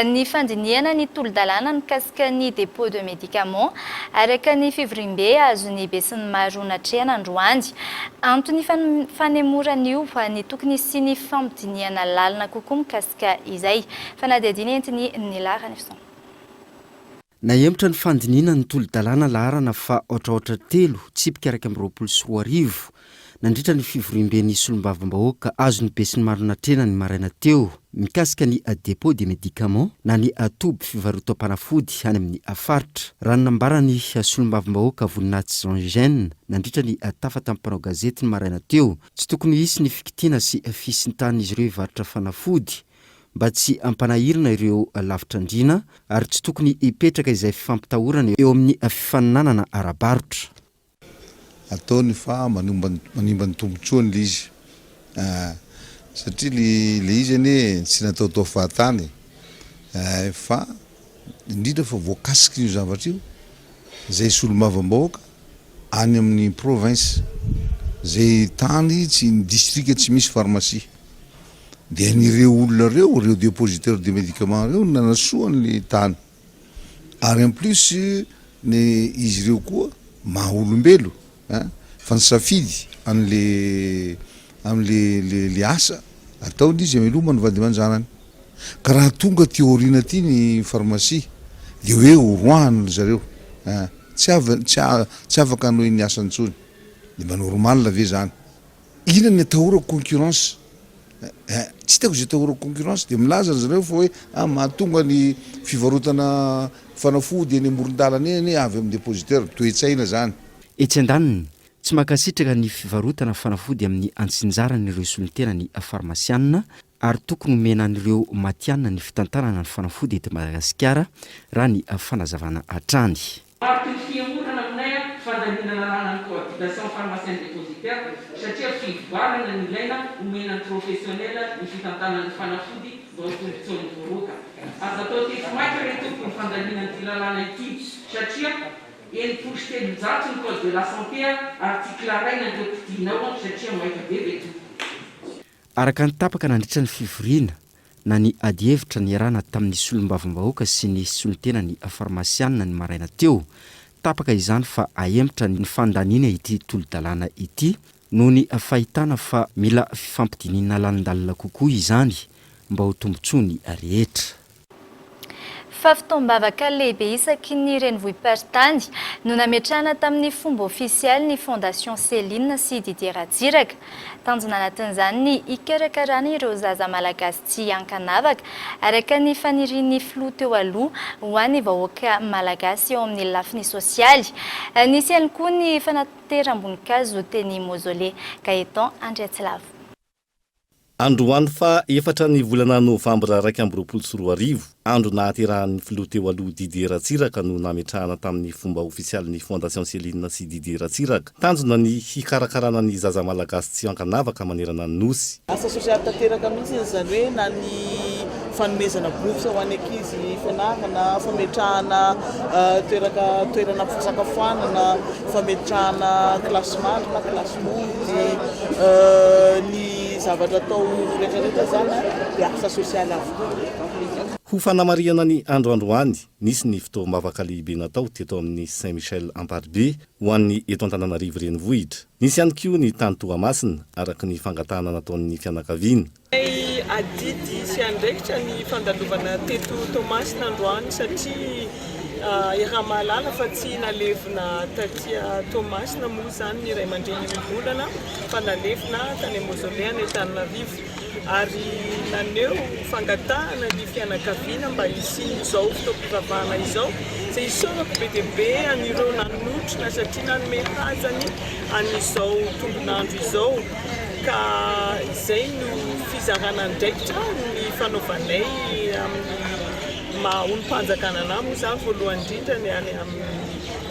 ny fandinihana ny tolo-dalàna mikasika ny dépôt de médicaments araka ny fivoriambe azon'ny besinimaro natrehana androany. Antony fanemorana io ny tokony hisian'ny fifampidinihana lalina kokoa mikasika izay. Fanadihadiana entin'i Nila Ranefson. Nahemotra ny fandinihana ny tolo-dalàna laharana faha aotraotra telo tsipika 2021 nandritra ny fivoriamben'ny solombavambahoaka azon'ny besinimaro natrehina ny maraina teo mikasika ny dépôt des médicaments na ny toby fivarotam-panafody any amin'ny faritra. Raha ny nambaran'ny solombavambahoaka Voninahitsy Jean Eugène nandritra ny tafa tamin'ny mpanao gazety ny maraina teo, tsy tokony hisy ny fikitiana sy fisintahan'izy ireo hivarotra fanafody mba tsy hampanahirana ireo lavitra andriana ary tsy tokony hipetraka izay fifampitahorana eo amin'ny fifaninanana ara-barotra. Ataony fa manimba manimba ny tombotsoany le izy eh, satria le le izy anie tsy nataotao fahatany eh, fa indrindra fa voakasikin'io zavatra io zay solombavambahoaka any amin'ny province zay tany tsy ny distrika tsy misy pharmacie de an'ireo olona reo reo dépositaire de médicament reo no nanasoa an'le tany ary en plus ny izy ireo koa maha olombelo ein fa nisafidy an'le am'le le le asa ataony izy amelomany vady aman-janany ka raha tonga aty aoriana aty ny pharmacie de hoe horoahana ry zareo ein tsy av- tsy a- tsy afaka hanohy ny asany intsony de mba normal ve zany? Inona ny atahorako concurrence eh, tsy hitako izay atahorako concurrence dia milaza ry zareo fa hoe ah mahatonga ny fivarotana fanafody eny amoron-dalana eny anie avy amin'ny dépositeur, toe-tsaina zany. Etsy andaniny, tsy mankasitraka ny fivarotana fanafody amin'ny antsinjarany ireo solontenan'ny farmasianina ary tokony homena an'ireo matihanina ny fitantanana ny fanafody eto Madagasikara, raha ny fanazavana hatrany. Mariky ny fihemorana aminay fandaniana lalàna ny cohabitation pharmacien dépositaire satria fivoarana no ilaina omena ny professionnel ny fitantanana ny fanafody mba ho tombotsoan'ny vahoaka. Aza atao tefy maika re tompoko ny fandaniana an'ity lalàna ity satria 360 ny code de la santé article iray nareo kidinao satria maika be ve tompoko. Araka ny tapaka nandritra ny fivoriana na ny adihevitra niarahana tamin'ny solombavambahoaka sy ny solontenan'ny farmasianina ny maraina teo, tapaka izany fa ahemotra ny fandaniana ity tolo-dalàna ity noho ny fahitana fa mila fifampidinihina lalindalina kokoa izany mba ho tombontsoan'ny rehetra. Fa fotoam-bavaka lehibe isaky ny renivohi-paritany no nametrahana tamin'ny fomba ofisialy ny Fondation Céline sy Didier Ratsiraka. Tanjona anatin'izany ny hikarakarana ireo zaza malagasy tsy ankanavaka, araka ny fanirian'ny filoha teo aloha ho an'ny vahoaka malagasy eo amin'ny lafiny sosialy. Nisy ihany koa ny fanateram-boninkazo teny Mausolée Gaëtan Andriatsilavo. Androany faha efatra ny volana novambra 2021, andro nahaterahan'ny filoha teo aloha Didier Ratsiraka no nametrahana tamin'ny fomba ofisialy ny Fondation Céline sy Didier Ratsiraka. Tanjona ny hikarakarana ny zaza malagasy tsy ankanavaka manerana ny Nosy. Asa sosialy tanteraka mihitsy izany hoe na ny fanomezana bourse ho an'ny ankizy fianarana, fametrahana toeraka toerana fisakafoanana, fametrahana kilasimandry na kilasimody, ny. zavatra atao rehetra rehetra izany dia asa sosialy avokoa. Ho fanamarihana ny andro androany, nisy ny fotoam-bavaka lehibe natao teto amin'ny Saint Michel Amparibe ho an'ny eto Antananarivo Renivohitra. Nisy ihany koa ny tany Toamasina, araka ny fangatahana nataon'ny fianakaviana. Hay adidy sy andraikitra ny fandalovana teto Toamasina androany satria iaraha-mahalala fa tsy nalevina taty Toamasina moa izany ny ray aman-dreny iombonana fa nalevina tany amin'ny mausolée any Antananarivo ary naneho fangatahana ny fianakaviana mba hisian'izao fotoam-pivavahana izao izay isaorako be dia be an'ireo nanotrona satria nanome hajany an'izao tombon'andro izao. Ka izay no fizarana andraikitra ny fanaovanay amin'ny maha olom-panjakana anah moa izany voalohany indrindra ny any amin'ny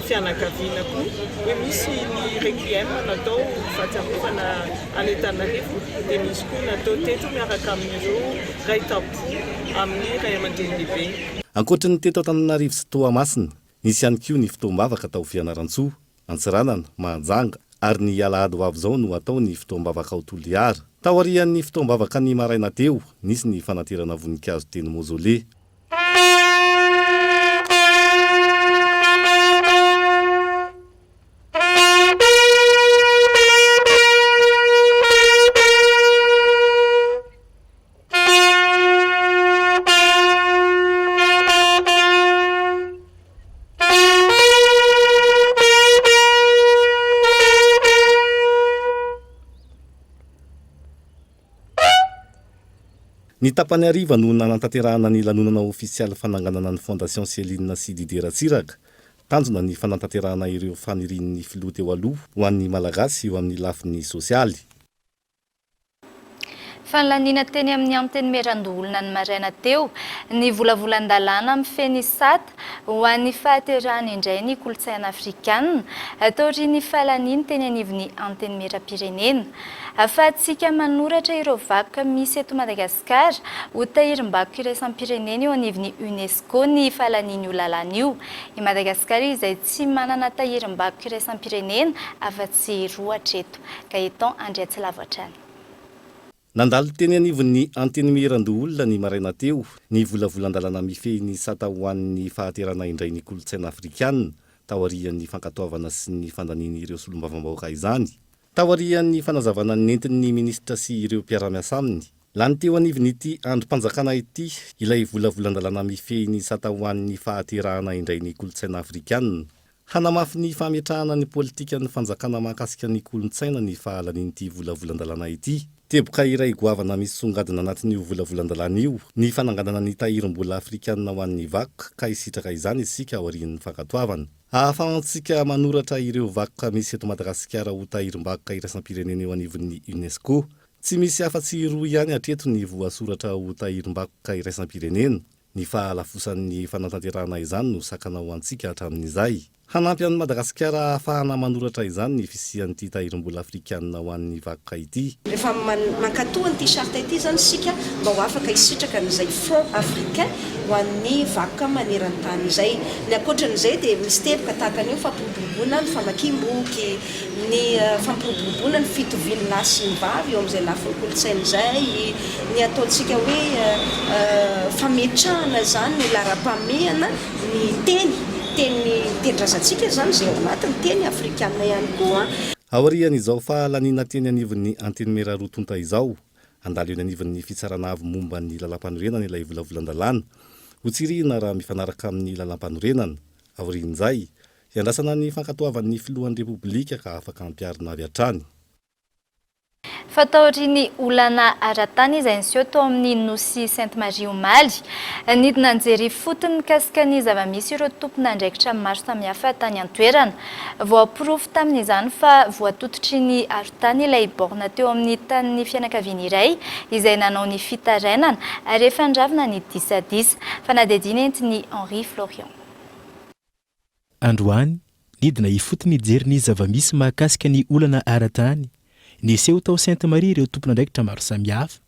fianakaviana koa hoe misy ny requiem natao fahatsiarovana any Antananarivo dia misy koa natao teto miaraka amin'ireo ray tampo amin'ny ray aman-dreny lehibe. Ankoatry ny teto Antananarivo sy Toamasina, nisy ihany koa ny fotoam-bavaka tao Fianarantsoa, Antsiranana, Mahajanga, ary ny alahady ho avy izao no hatao ny fotoam-bavaka ao Toliara. Taorian'ny fotoam-bavaka ny maraina teo, nisy ny fanaterana voninkazo teny Mausolée. Ny tapany hariva no nanatanterahana ny lanonana ofisialy fananganana ny Fondation Céline sy Didier Ratsiraka. Tanjona ny fanatanterahana ireo fanirian'ny filoha teo aloha ho an'ny Malagasy eo amin'ny lafiny sosialy. Fanolaniana teny amin'ny Antenimierandoholona ny maraina teo ny volavolan-dalàna mifehy ny sata ho an'ny fahaterahana indray ny kolontsaina afrikanina, taorian'ny fahalaniany teny anivon'ny Antenimierampirenena. Ahafahantsika manoratra ireo vakoka misy eto Madagasikara ho tahirim-bakoka iraisam-pirenena eo anivon'ny Unesco ny fahalanian'io lalàna io. I Madagasikara izay tsy manana tahirim-bakoka iraisam-pirenena afa-tsy roa hatreto. Gaëtan Andriatsilavo hatrany. Nandalo teny anivon'ny Antenimierandoholona ny maraina teo ny volavolan-dalàna mifehy ny sata ho an'ny fahaterana indray ny kolontsaina afrikana, taorian'ny fankatoavana sy ny fandanian'ireo solombavambahoaka izany. Taorian'ny fanazavana nentin'ny minisitra sy ireo mpiara-miasa aminy, lany teo anivon'ity andrim-panjakana ity ilay volavolan-dalàna mifehy ny sata ho an'ny fahaterahana indray ny kolontsaina afrikana. Hanamafy ny fametrahana ny politikan'ny fanjakana mahakasika ny kolontsaina ny fahalanian'ity volavolan-dalàna ity. Teboka iray goavana misongadina anatin'io volavolan-dalàna io ny fananganana ny tahirim-bola afrikanina ho an'ny vakoka ka hisitraka izany isika aorian'ny fankatoavana. Ahafahantsika manoratra ireo vakoka misy eto Madagasikara ho tahirim-bakoka iraisam-pirenena eo anivon'ny Unesco. Tsy misy afa-tsy roa ihany hatreto ny voasoratra ho tahirim-bakoka iraisam-pirenena. Ny fahalafosan'ny fanatanterahana izany no sakana ho antsika hatramin'izay. Hanampy an'i Madagasikara hahafahana manoratra izany ny fisian'ity tahirim-bola afrikanina ho an'ny vakoka ity. Rehefa mankatò an'ity charte ity izany isika mba ho afaka hisitraka an'izay fonds africain ho an'ny vakoka maneran-tany izay. Ny ankoatran'izay dia misy teboka tahaka an'io fampiroboroboana ny famakiam-boky, ny fampiroboroboana ny fitovian'ny lahy sy ny vavy eo amin'izay lafiny kolontsaina izay, ny ataontsika hoe fametrahana izany ho laharam-pahamehana ny teny, teny tenin-drazantsika izany izay ao anatiny, teny afrikana ihany koa. Aorian'izao fahalaniana teny anivon'ny Antenimiera roa tonta izao, handalo eny anivon'ny Fitsarana Avo momba ny Lalàmpanorenana ilay volavolan-dalàna. Hotsirihina raha mifanaraka amin'ny Lalàmpanorenana. Aorian'izay, Hiandrasana ny fankatoavan'ny filohan'ny Repoblika ka afaka ampiharina avy hatrany. Fa taorian'ny olana ara-tany izay niseho tao amin'ny Nosy Sainte Marie omaly, nidina nijery ifotony mikasika ny zava-misy ireo tompon'andraikitra maro samihafa tany an-toerana. Voaporofo tamin'izany fa voatototry ny arotany ilay borne teo amin'ny tanin'ny fianakaviana iray izay nanao ny fitarainana ary efa niravina ny disadisa. Fanadihadiana entin'i Henri Florian. Androany, nidina ifotony hijery ny zava-misy mahakasika ny olana ara-tany niseho tao Sainte Marie ireo tompon'andraikitra maro samihafa,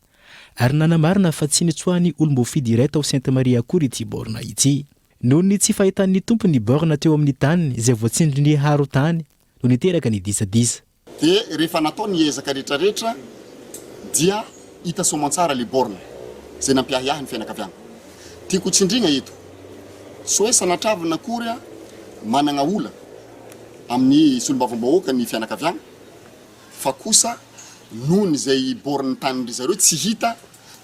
ary nanamarina fa tsy nitsoahan'ny olom-boafidy iray tao Sainte Marie akory ity borne ity. Noho ny tsy fahitan'ny tompony ny borne teo amin'ny taniny izay voatsindrin'ny haron-tany no niteraka ny disadisa. Dia rehefa natao ny ezaka rehetra rehetra. dia hita soamantsara le borne zay nampiahiahy ny fianakaviagna. Tiako ho tsindrigna eto, tsy hoe sanatravina akory a managna ola amin'ny solombavambahoaka ny fianakaviagna fa kosa nohony izay borne tanin-dry zareo tsy hita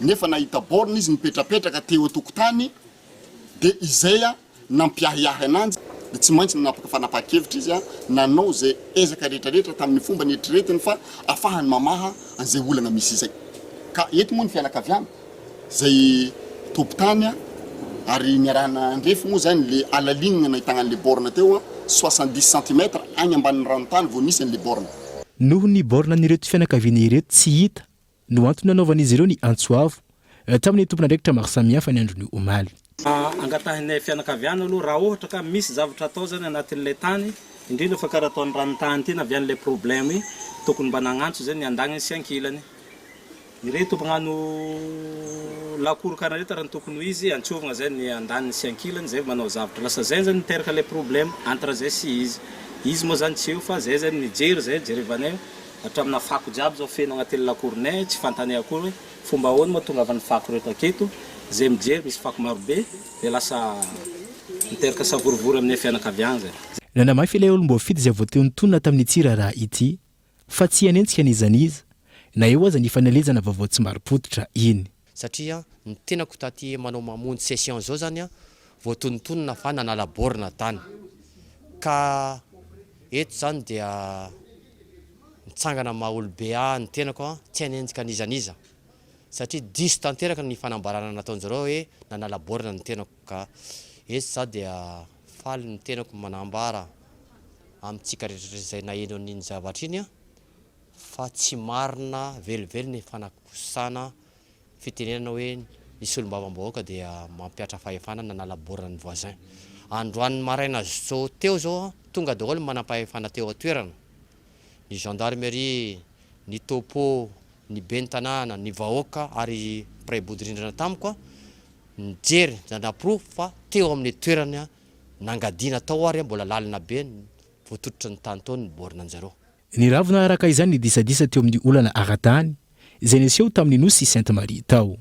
nefa nahita borne izy nipetrapetraka teo an-tokotany dia izay a nampiahiahy ananjy dia tsy maintsy nanapaka fanapahan-kevitra izy nanao izay ezaka rehetra rehetra tamin'ny fomba neritreretiny fa afahany mamaha an'izay olana misy izay. Ka eto moa ny fianakaviana izay tompon-tany ary niarahana nandrefy moa izany le alalinina nahitana an'le borne teo 70 centimètres agny ambanin'ny ranontany vao nisy an'le borne. Noho ny borne an'ireto fianakaviana ireto tsy hita no antony nanaovan'izy ireo ny antso avo tamin'ny tompon'andraikitra maro samihafa ny andron'ny omaly. Angatahinay fianakaviana aloha raha ohatra ka misy zavatra atao zany anatin'ilay tany, indrindra fa karaha ataon'ny ranontany ity na avy an'ilay problème iny, tokony mba nagnantso zay ny andagniny sy ankilany. Ireto mpagnano lakoro karaha ireto raha ny tokony ho izy antsovagna zay ny andaniny sy ankilany zay vao manao zavatra. Lasa zay zany niteraka ilay problème entre zay sy izy. Izy moa zany tsy eo fa zay zany nijery zay jerevanay. Hatramina fako jiaby zao feno agnatin'ny lakoronay, tsy fantanay akory hoe fomba ahoana moa tongavan'ny fako reto aketo, zay mijery misy fako marobe de lasa miteraka savorovoro aminay fianakaviagna zay. Nanamafy ilay olom-boafidy izay voatonontonona tamin'ity raharaha ity fa tsy hanenjika n'iza n'iza na eo aza ny fanelezana vaovao tsy marim-pototra iny. Satria ny tenako taty manao mamonjy session zao zany voatonontonona fa nanala borne tany ka eto zany dia mitsangana maha olobe ahy ny tenako an, tsy hanenjika an'iza n'iza satria diso tanteraka ny fanambarana nataonjareo hoe nanala borne ny tenako ka eto za dia faly ny tenako manambara amintsika rehetra izay naheno an'iny zavatra iny an fa tsy marina velively ny fanakosana fitenenana hoe ny solombavambahoaka dia mampihatra fahefana nanala borne ny voisin. Androany maraina zao teo zao tonga daholo ny manampahefana teo an-toerana, ny gendarmerie, ny topo, ny ben'ny tanàna, ny vahoaka ary mpiray bodirindrina tamiko nijery nanaporofo fa teo amin'ny toerana nangadiana tao ary mbola lalina be voatototry ny tany tao ny borne anjareo. Niravona araka izany ny disadisa teo amin'ny olana ara-tany izay niseho tamin'ny nosy Sainte Marie tao.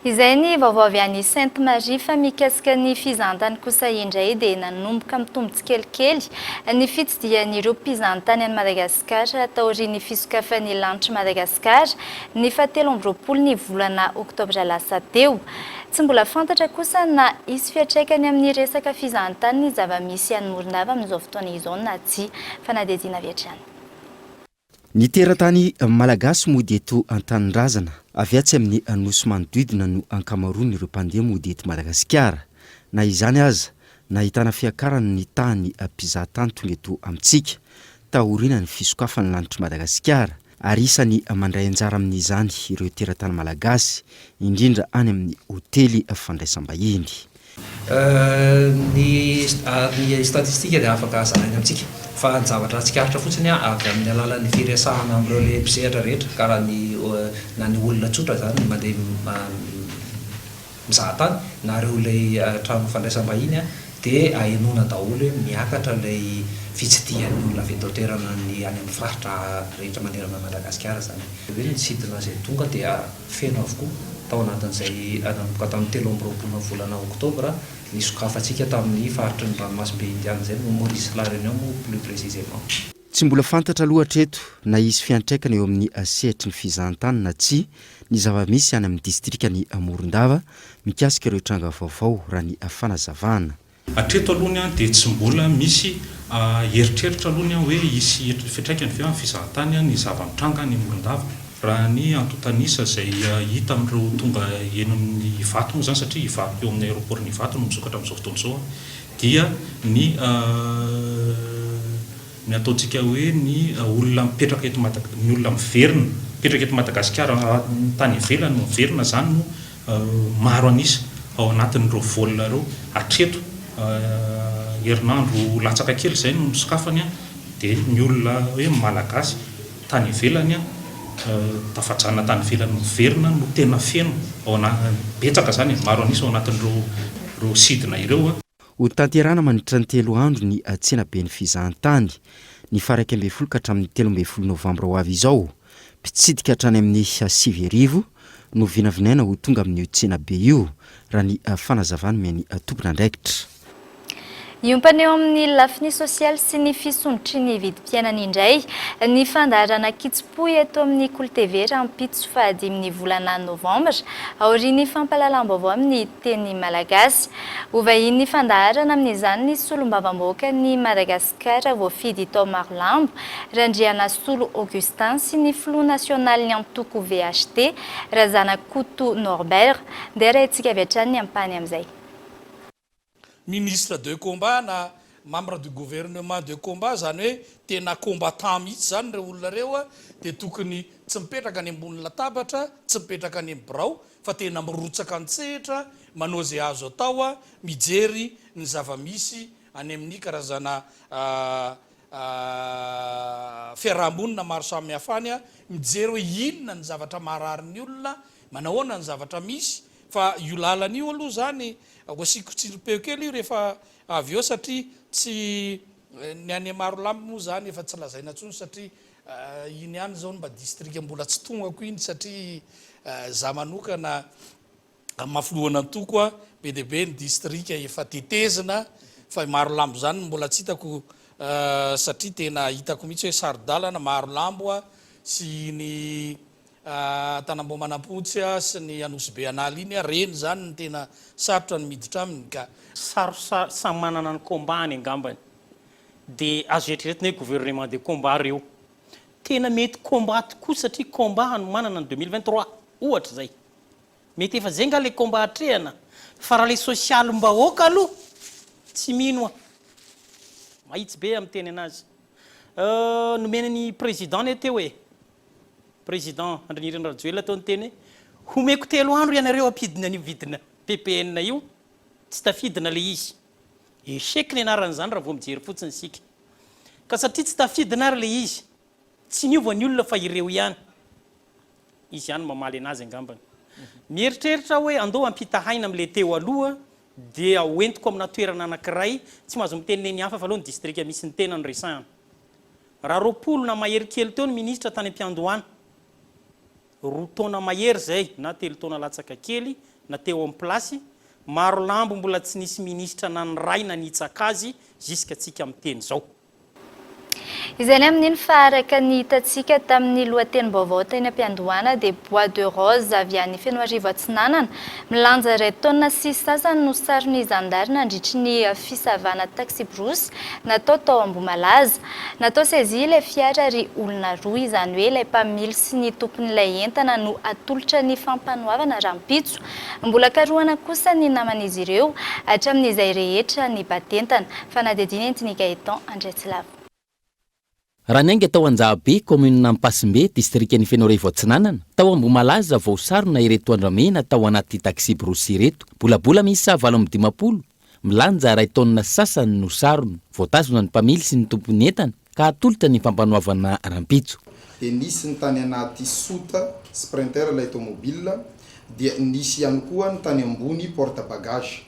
Izay ny vaovao avy any Sainte Marie fa mikasika ny fizahantany kosa indray dia nanomboka mitombo tsikelikely ny fitsidihan'ireo mpizahantany an'i Madagasikara taorian'ny fisokafan'ny lanitr'i Madagasikara ny fahatelo amby 20 ny volana oktobra lasa teo. Tsy mbola fantatra kosa na hisy fiantraikany amin'ny resaka fizahantany ny zava-misy any Morondava amin'izao fotoana izao na tsia. Fanadihadiana avy hatrany. Ny teratany malagasy mody eto an-tanindrazana, avy atsy amin'ny nosy manodidina no ankamaroan'ireo mpandeha mody eto Madagasikara. Na izany aza, nahitana fiakarany ny tahan'ny mpizahatany tonga eto amintsika, taorian'ny fisokafan'ny lanitr'i Madagasikara. Ary isany mandray anjara amin'izany ireo teratany malagasy, indrindra any amin'ny hotely fandraisam-bahiny. Ny ny statistika dia afaka zaraina amintsika fa ny zavatra tsikaritra fotsiny avy amin'ny alalan'ny firesahana amin'ireo le mpisehatra rehetra karaha ny na ny olona tsotra izany mandeha mizaha tany na ireo ilay trano fandraisam-bahiny dia ahenoana daholo hoe miakatra ilay fitsidihan'ny olona avy eto an-toerana ny any amin'ny faritra rehetra manerana an'i Madagasikara izany. Hoe ny sidina izay tonga dia feno avokoa tao anatin'izay nanomboka tamin'ny 23 volana oktobra nisokafantsika tamin'ny faritry ny ranomasimbe Indiana izay, Maurice sy La Réunion moa plus précisément. Tsy mbola fantatra aloha hatreto na hisy fiantraikany eo amin'ny sehatry ny fizahantany na tsia ny zava-misy any amin'ny distrikan'i Morondava mikasika ireo tranga vaovao raha ny fanazavana. Hatreto aloha dia tsy mbola misy eritreritra aloha hoe hisy fiantraikany ve amin'ny fizahantany ny zava-mitranga any Morondava. Raha ny antontan'isa izay hita amin'ireo tonga eny amin'ny Ivato moa izany satria Ivato eo amin'ny aéroport-n'i Ivato no misokatra amin'izao fotoana izao dia ny ny ataontsika hoe ny olona mipetraka eto Mada, ny olona miverina, mipetraka eto Madagasikara tany ivelany no miverina izany no maro an'isa ao anatin'ireo vol ireo hatreto herinandro latsaka kely izay no nisokafany dia ny olona hoe Malagasy tany ivelany tafajanona tany ivelany miverina no tena feno ao ana, betsaka izany e, maro an'isa ao anatin'ireo ireo sidina ireo. Ho tanterahina mandritra ny telo andro ny tsenaben'ny fizahantany, ny faha 11 ka hatramin'ny 13 novambra ho avy izao. Mpitsidika hatrany amin'ny 9000 no vinavinaina ho tonga amin'io tsenabe io, raha ny fanazavana nomen'ny tompon'andraikitra. Hiompana eo amin'ny lafiny sosialy sy ny fisondrotry ny vidim-piainana indray ny fandaharana Kitsim-po eto amin'ny Kolo TV rahampitso fahadimin'ny volana novambra, aorian'ny fampahalalam-baovao amin'ny teny malagasy. Ho vahinin'ny fandaharana amin'izany ny solombavambahoakan'i Madagasikara voafidy tao Marolambo, Randrianasolo Augustin sy ny filoha nasionalin'ny antoko VHT, Razanakoto Norbert. Ndeha arahintsika avy hatrany ny ampahany amin'izay. Ministre de combat na membre du gouvernement de combat, izany hoe tena combattant mihitsy izany ireo olona ireo, dia tokony tsy mipetraka any ambony latabatra, tsy mipetraka any amin'ny birao, fa tena mirotsaka an-tsehatra, manao izay azo atao, mijery ny zava-misy any amin'ny karazana fiaraha-monina maro samihafa any, mijery hoe inona ny zavatra maharary ny olona, manahoana ny zavatra misy, fa io lalana io aloha izany Asiako tsirim-peo kely io rehefa avy eo satria tsy ny any Marolambo moa izany efa tsy lazaina intsony satria iny ihany izao no mba distrika mbola tsy tongako iny satria za manokana amin'ny maha filohan'antoko aho be dia be ny distrika efa tetezina fa i Marolambo izany no mbola tsy hitako satria tena hitako mihitsy hoe saro-dalana Marolambo sy iny Tanambao Manampontsy sy ny Anosibe An'ala iny, reny izany no tena sarotra ny miditra aminy ka. Saro samy manana ny combat-ny angambany. Dia azo eritreretina hoe gouvernement de combat reo. Tena mety combat tokoa satria combat hanomanana ny 2023, ohatra izay. Mety efa zay nga le combat atrehana fa raha le sosialim-bahoaka aloha tsy mino aho. Mahitsy be aho miteny anazy. Euh, nomena ny président anie teo e. Président Andry Nirina Rajoelina teo niteny hoe homeko telo andro ianareo hampidina an'io vidina ppn io, tsy tafidina le izy. Échec ny anaran'izany raha vao mijery fotsiny isika. Ka satria tsy tafidina ary le izy, tsy niova ny olona fa ireo ihany. Izy ihany no mamaly anazy angambany. Mieritreritra aho hoe andao ampitahaina amin'ilay teo aloha dia hoentiko amina toerana anankiray, tsy mahazo miteny ny hafa fa aleo ny distrika misy ny tena no resahana. Raha 20 na mahery kely teo ny minisitra tany am-piandohana, roa taona mahery izay na telo taona latsaka kely na teo amin'ny place, Marolambo mbola tsy nisy minisitra na ny ray nanitsaka azy jusqu'à tsika miteny izao. Izay ny amin'iny fa araka ny hitantsika tamin'ny lohatenim-baovao teny am-piandohana dia bois de rose avy any Fenoarivo Atsinanana, milanja iray taonina sy sasany no saron'ny zandary nandritry ny fisavana taxi-brousse natao tao Ambohimalaza. Natao saisie ilay fiara ary olona roa, izany hoe ilay mpamily sy ny tompon'ilay entana no atolotra ny fampanoavana rahampitso. Mbola karohana kosa ny naman'izy ireo hatramin'izay rehetra nibatentana. Fanadihadiana entin'i Gaëtan Andriatsilavo. Raha niainga tao Anjahabe, kaominina Ampasimbe, distrikan'i Fenoarivo Atsinanana, tao Ambohimalaza vao sarona ireto andramena tao anaty taxi-brousse ireto. Bolabola miisa 58, milanja iray taonina sy sasany no sarona. Voatazona ny mpamily sy ny tompon'ny entana ka hatolotra ny fampanoavana rahampitso. Dia nisy ny tany anaty soute sprinter ilay tomobile, dia nisy ihany koa ny tany ambony porte bagage.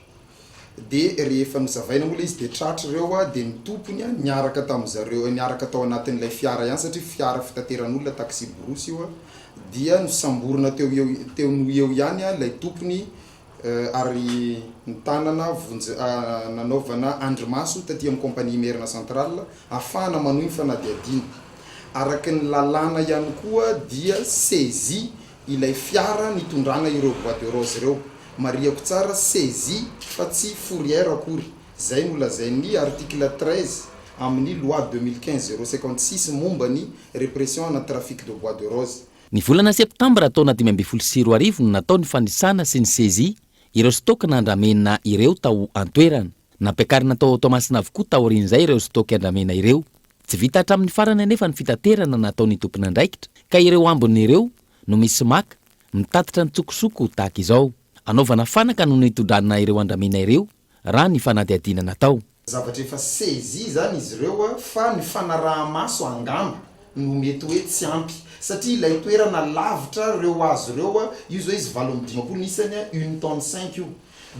Dia rehefa nosavaina moa ilay izy dia tratra ireo dia ny tompony niaraka tamin'ny zareo niaraka tao anatin'ilay fiara ihany satria fiara fitateran'olona taxi brousse io dia nosamborina teo eo teo noho eo ihany ilay tompony ary notanana vonjy nanaovana andrimaso taty amin'ny compagnie Imerina Central ahafahana manohy ny fanadihadiana. Araka ny lalàna ihany koa dia saisie ilay fiara nitondrana ireo bois de rose ireo. Marihako tsara saisie fa tsy fourrière akory. Izay no lazain'ny article 13 amin'ny loi 2015 056 momba ny répression ana trafic de bois de rose. Ny volana septambra taona 2015 no natao ny fanisana sy ny saisie ireo stock na andramena ireo tao an-toerana. Nampiakarina tao Toamasina avokoa taorian'izay ireo stock andramena ireo. Tsy vita hatramin'ny farany anefa ny fitaterana nataon'ny tompon'andraikitra ka ireo ambiny ireo no misy maka, mitatitra an-tsokosoko tahaka izao. Anaovana fanaka no nitondrana ireo andramena ireo raha ny fanadihadiana natao. Zavatra efa saisie izany izy ireo fa ny fanaraha-maso angamba no mety hoe tsy ampy satria ilay toerana lavitra ireo hazo ireo, io izao izy 58 ny isany, une tonne cinq io,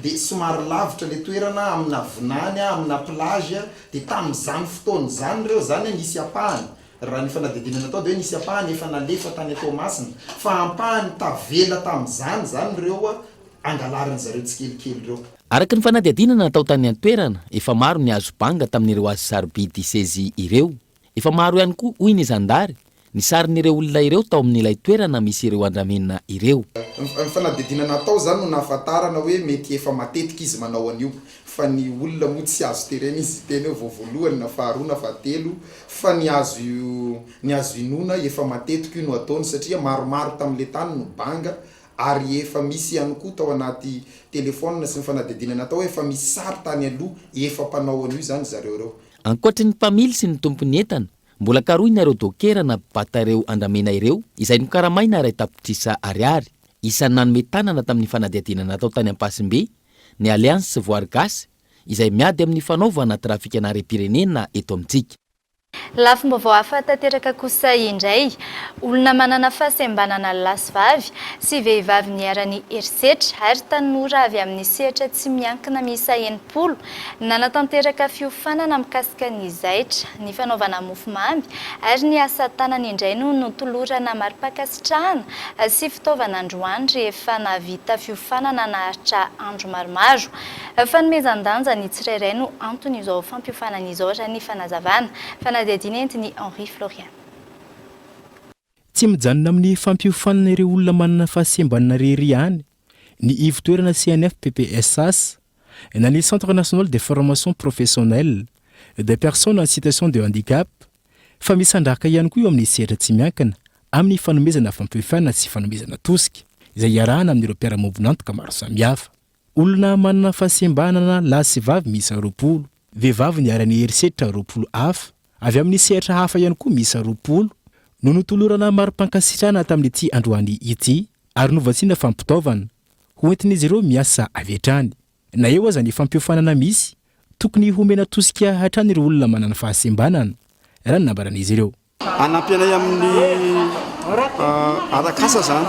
dia somary lavitra ilay toerana amina vinany, amina plage, dia tamin'izany fotoana izany ireo izany nisy ampahany. Raha ny fanadihadiana natao dia hoe nisy ampahany efa nalefa tany Toamasina fa ampahany tavela tamin'izany izany ireo angalarin'ny zareo tsikelikely ireo. Araka ny fanadihadiana natao tany an-toerana, efa maro ny azo banga tamin'ireo hazo sarobidy saisie ireo. Efa maro ihany koa, hoy ny zandary, ny sarin'ireo olona ireo tao amin'ilay toerana misy ireo andramena ireo. Ny fanadihadiana natao izany no nahafantarana hoe mety efa matetika izy manao an'io fa ny olona moa tsy azo terena izy hiteny hoe vao voalohany na faharoa na fahatelo fa ny azo ny azo inoana efa matetika io no ataony satria maromaro tamin'ilay tany no banga ary efa misy ihany koa tao anaty telephone sy ny fanadihadiana natao hoe efa misy sary tany aloha efa mpanao an'io izany zareo ireo. Ankoatry ny mpamily sy ny tompon'ny entana, mbola karohina ireo dokera na mpibata ireo andramena ireo izay nokaramaina 1 tapitrisa ariary. Isan'ny nanome tanana tamin'ny fanadihadiana natao tany Ampasimbe ny Alliance Voary Gasy izay miady amin'ny fanaovana trafikana harem-pirenena eto amintsika. Lafim-baovao hafa tanteraka kosa indray. Olona manana fahasembanana lahy sy vavy, sy vehivavy niharan'ny herisetra ary tanora avy amin'ny sehatra tsy miankina miisa 60 nanatanteraka fiofanana mikasika ny zaitra, ny fanaovana mofomamy ary ny asa tanana indray no notolorana mari-pankasitrahana sy fitaovana androany rehefa nahavita fiofanana naharitra andro maromaro. Fanomezan-danja ny tsirairay no anton'izao fampiofanana izao raha ny fanazavana. Fanadihadiana entin'i Henri Florian. Tsy mijanona amin'ny fampiofanana ireo olona manana fahasembanana irery ihany ny ivon-toerana CNFPPSAS na ny Centre National de Formation Professionnelle des Personnes en Situation de Handicap fa misandrahaka ihany koa eo amin'ny sehatra tsy miankina amin'ny fanomezana fampiofanana sy fanomezana tosika izay iarahana amin'ireo mpiara-miombon'antoka maro samihafa. Olona manana fahasembanana lahy sy vavy miisa 20, vehivavy niharan'ny herisetra 20 hafa, avy amin'ny sehatra hafa ihany koa miisa 20 no notolorana mari-pankasitrahana tamin'ity androany ity ary novatsiana fampitaovana ho entin'izy ireo miasa avy hatrany. Na eo aza ny fampiofanana misy, tokony homena tosika hatrany ireo olona manana fahasembanana, raha ny nambaran'izy ireo. Hanampy anay amin'ny arak'asa izany,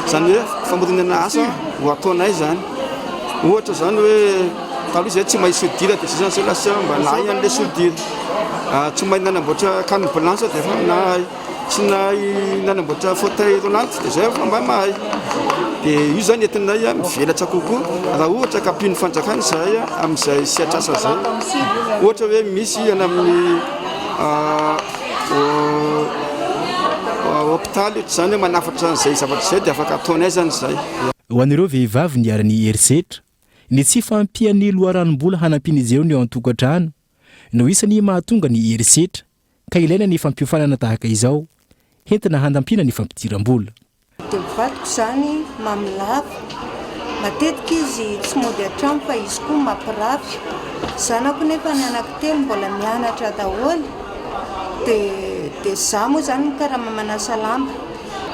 izany hoe famoronana asa ho ataonay izany. Ohatra izany hoe taloha izahay tsy mahay soudure dia izay izany izao lasa mba nahay an'ilay soudure. Tsy mahay nanamboatra canne blanche dia efa nahay. Tsy nahay nanamboatra fauteuil roulant dia izay efa mba mahay. Dia io izany entinay mivelatra kokoa raha ohatra ka ampian'ny fanjakana izahay amin'izay sehatr'asa izay. Ohatra hoe misy any amin'ny hopitaly ohatr'izany hoe manafatra an'izay zavatra izay dia afaka ataonay izany izay. Ho an'ireo vehivavy niharan'ny herisetra, ny tsy fahampian'ny loharanom-bola hanampian'izy ireo ny ao an-tokantrano no isan'ny mahatonga ny herisetra ka ilaina ny fampiofanana tahaka izao hentina hanampiana ny fampidiram-bola. Dia ny vadiko izany mamo lava. Matetika izy tsy mody an-trano fa izy koa mampirafy. Zanako nefa ny anankitelo mbola mianatra daholo. Dia dia izaho moa izany mikarama manasa lamba.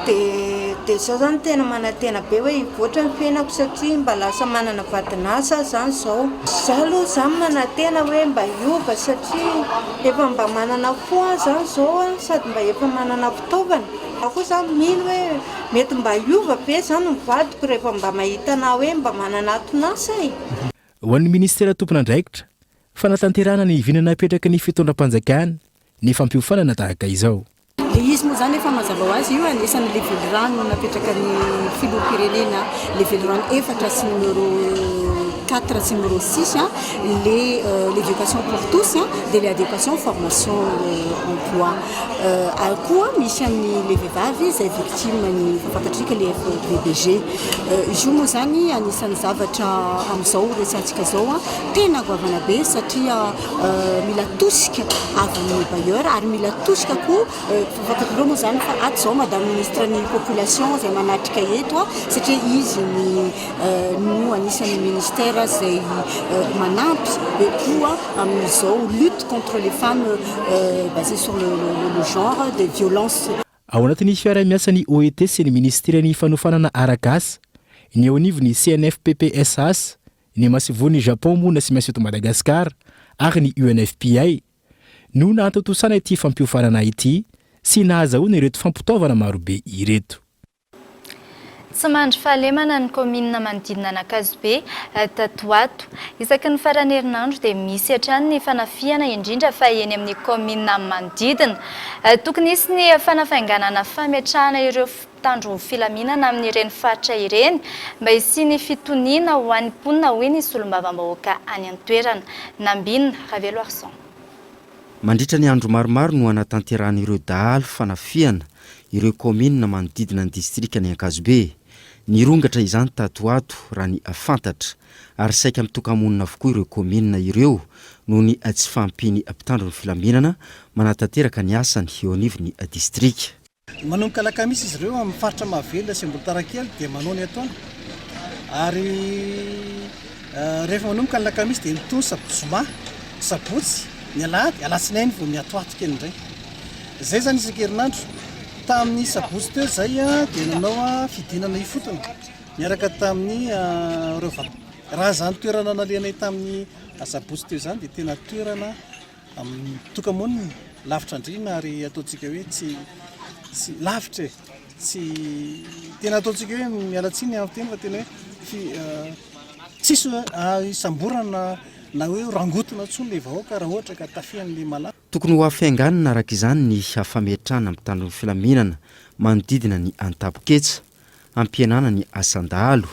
Dia dia izaho izany tena manantena be hoe hivoatra ny fiainako satria mba lasa manana vadin'asa aho izany izao. Izaho aloha izany manantena hoe mba hiova satria efa mba manana fo aho izany izao an, sady mba efa manana fitaovana. Izaho koa izany mino hoe mety mba hiova ve izany ny vadiko rehefa mba mahita anà hoe mba manana aton'asa e! Ho an'ny minisitera tompon'andraikitra, fanatanterahana ny vina napetraky ny fitondram-panjakana ny fampiofanana tahaka izao. Le izy moa zany efa mazava ho azy io anisan'ny le velirano napetraka ny filoham-pirenena, le velirano efatra sy numéro quatre sy numéro six le l'éducation pour tous dia le adéquation formation emploi. Ary koa misy an'ny le vehivavy izay victime ny efa fantatrika le FVBG. Izy io moa zany anisan'ny zavatra amin'izao resahantsika izao tena goavana be satria mila tosika avy amin'ny bailleur ary mila tosika koa fantatrareo moa zany fa ato izao madame ministre ny population izay manatrika eto satria izy ny no anisan'ny ministère izay manampy be koa amin'izao lutte contre les femmes basée sur le le genre des violences. Ao anatin'ny fiaraha-miasan'ny OET sy ny minisiteran'ny fanofanana arak'asa, ny eo anivon'ny CNFPPSAS, ny masoivohon'i Japon moa nasimasy eto Madagasikara ary ny UNFPA no nahatontosana ity fampiofanana ity sy nahazahoana ireto fampitaovana marobe ireto. Tsy mandry fahalemana ny kaominina manodidina an'Ankazobe tato ho ato. Isaky ny faran'ny herinandro dia misy hatrany ny fanafihana indrindra fa eny amin'ny kaominina manodidina. Tokony hisy ny fanafainganana fametrahana ireo mpitandro filaminana amin'ireny faritra ireny mba hisian'ny fitoniana ho an'ny mponina hoy ny solombavambahoaka any an-toerana. Nambinina Raveloarison. Mandritra ny andro maromaro no anatanterahan'ireo dahalo fanafihana ireo kaominina manodidina ny distrikan'i Ankazobe. Nirongatra izany tato ho ato raha ny fantatra ary saika mitoka-monina avokoa ireo kaominina ireo noho ny tsy fahampian'ny mpitandro ny filaminana manatanteraka ny asany eo anivon'ny distrika. Manomboka alakamisy izy ireo amin'ny faritra Mahavelona sy Ambohitarakely dia manao ny ataony ary rehefa manomboka ny alakamisy dia mitohy ny sabotsy zoma, sabotsy, ny alahady, alatsinainy vao miatoato kely indray. Izay izany isan-kerinandro. Tamin'ny sabotsy teo izay dia nanao fidinana ifotony niaraka tamin'ny ireo Raha izany toerana nalehanay tamin'ny asabotsy teo izany dia tena toerana Mitoka-monina, lavitra andriana ary ataontsika hoe tsy tsy lavitra e, tsy tena ataontsika hoe miala tsiny amin'ny teny fa tena hoe fi tsisy hisamborana na hoe rangotina intsony ilay vahoaka raha ohatra ka tafihan'ilay malaso. Tokony ho hafainganina araka izany ny fametrahana mpitandro ny filaminana manodidina ny Antampoketsa hampihenana ny asan-dahalo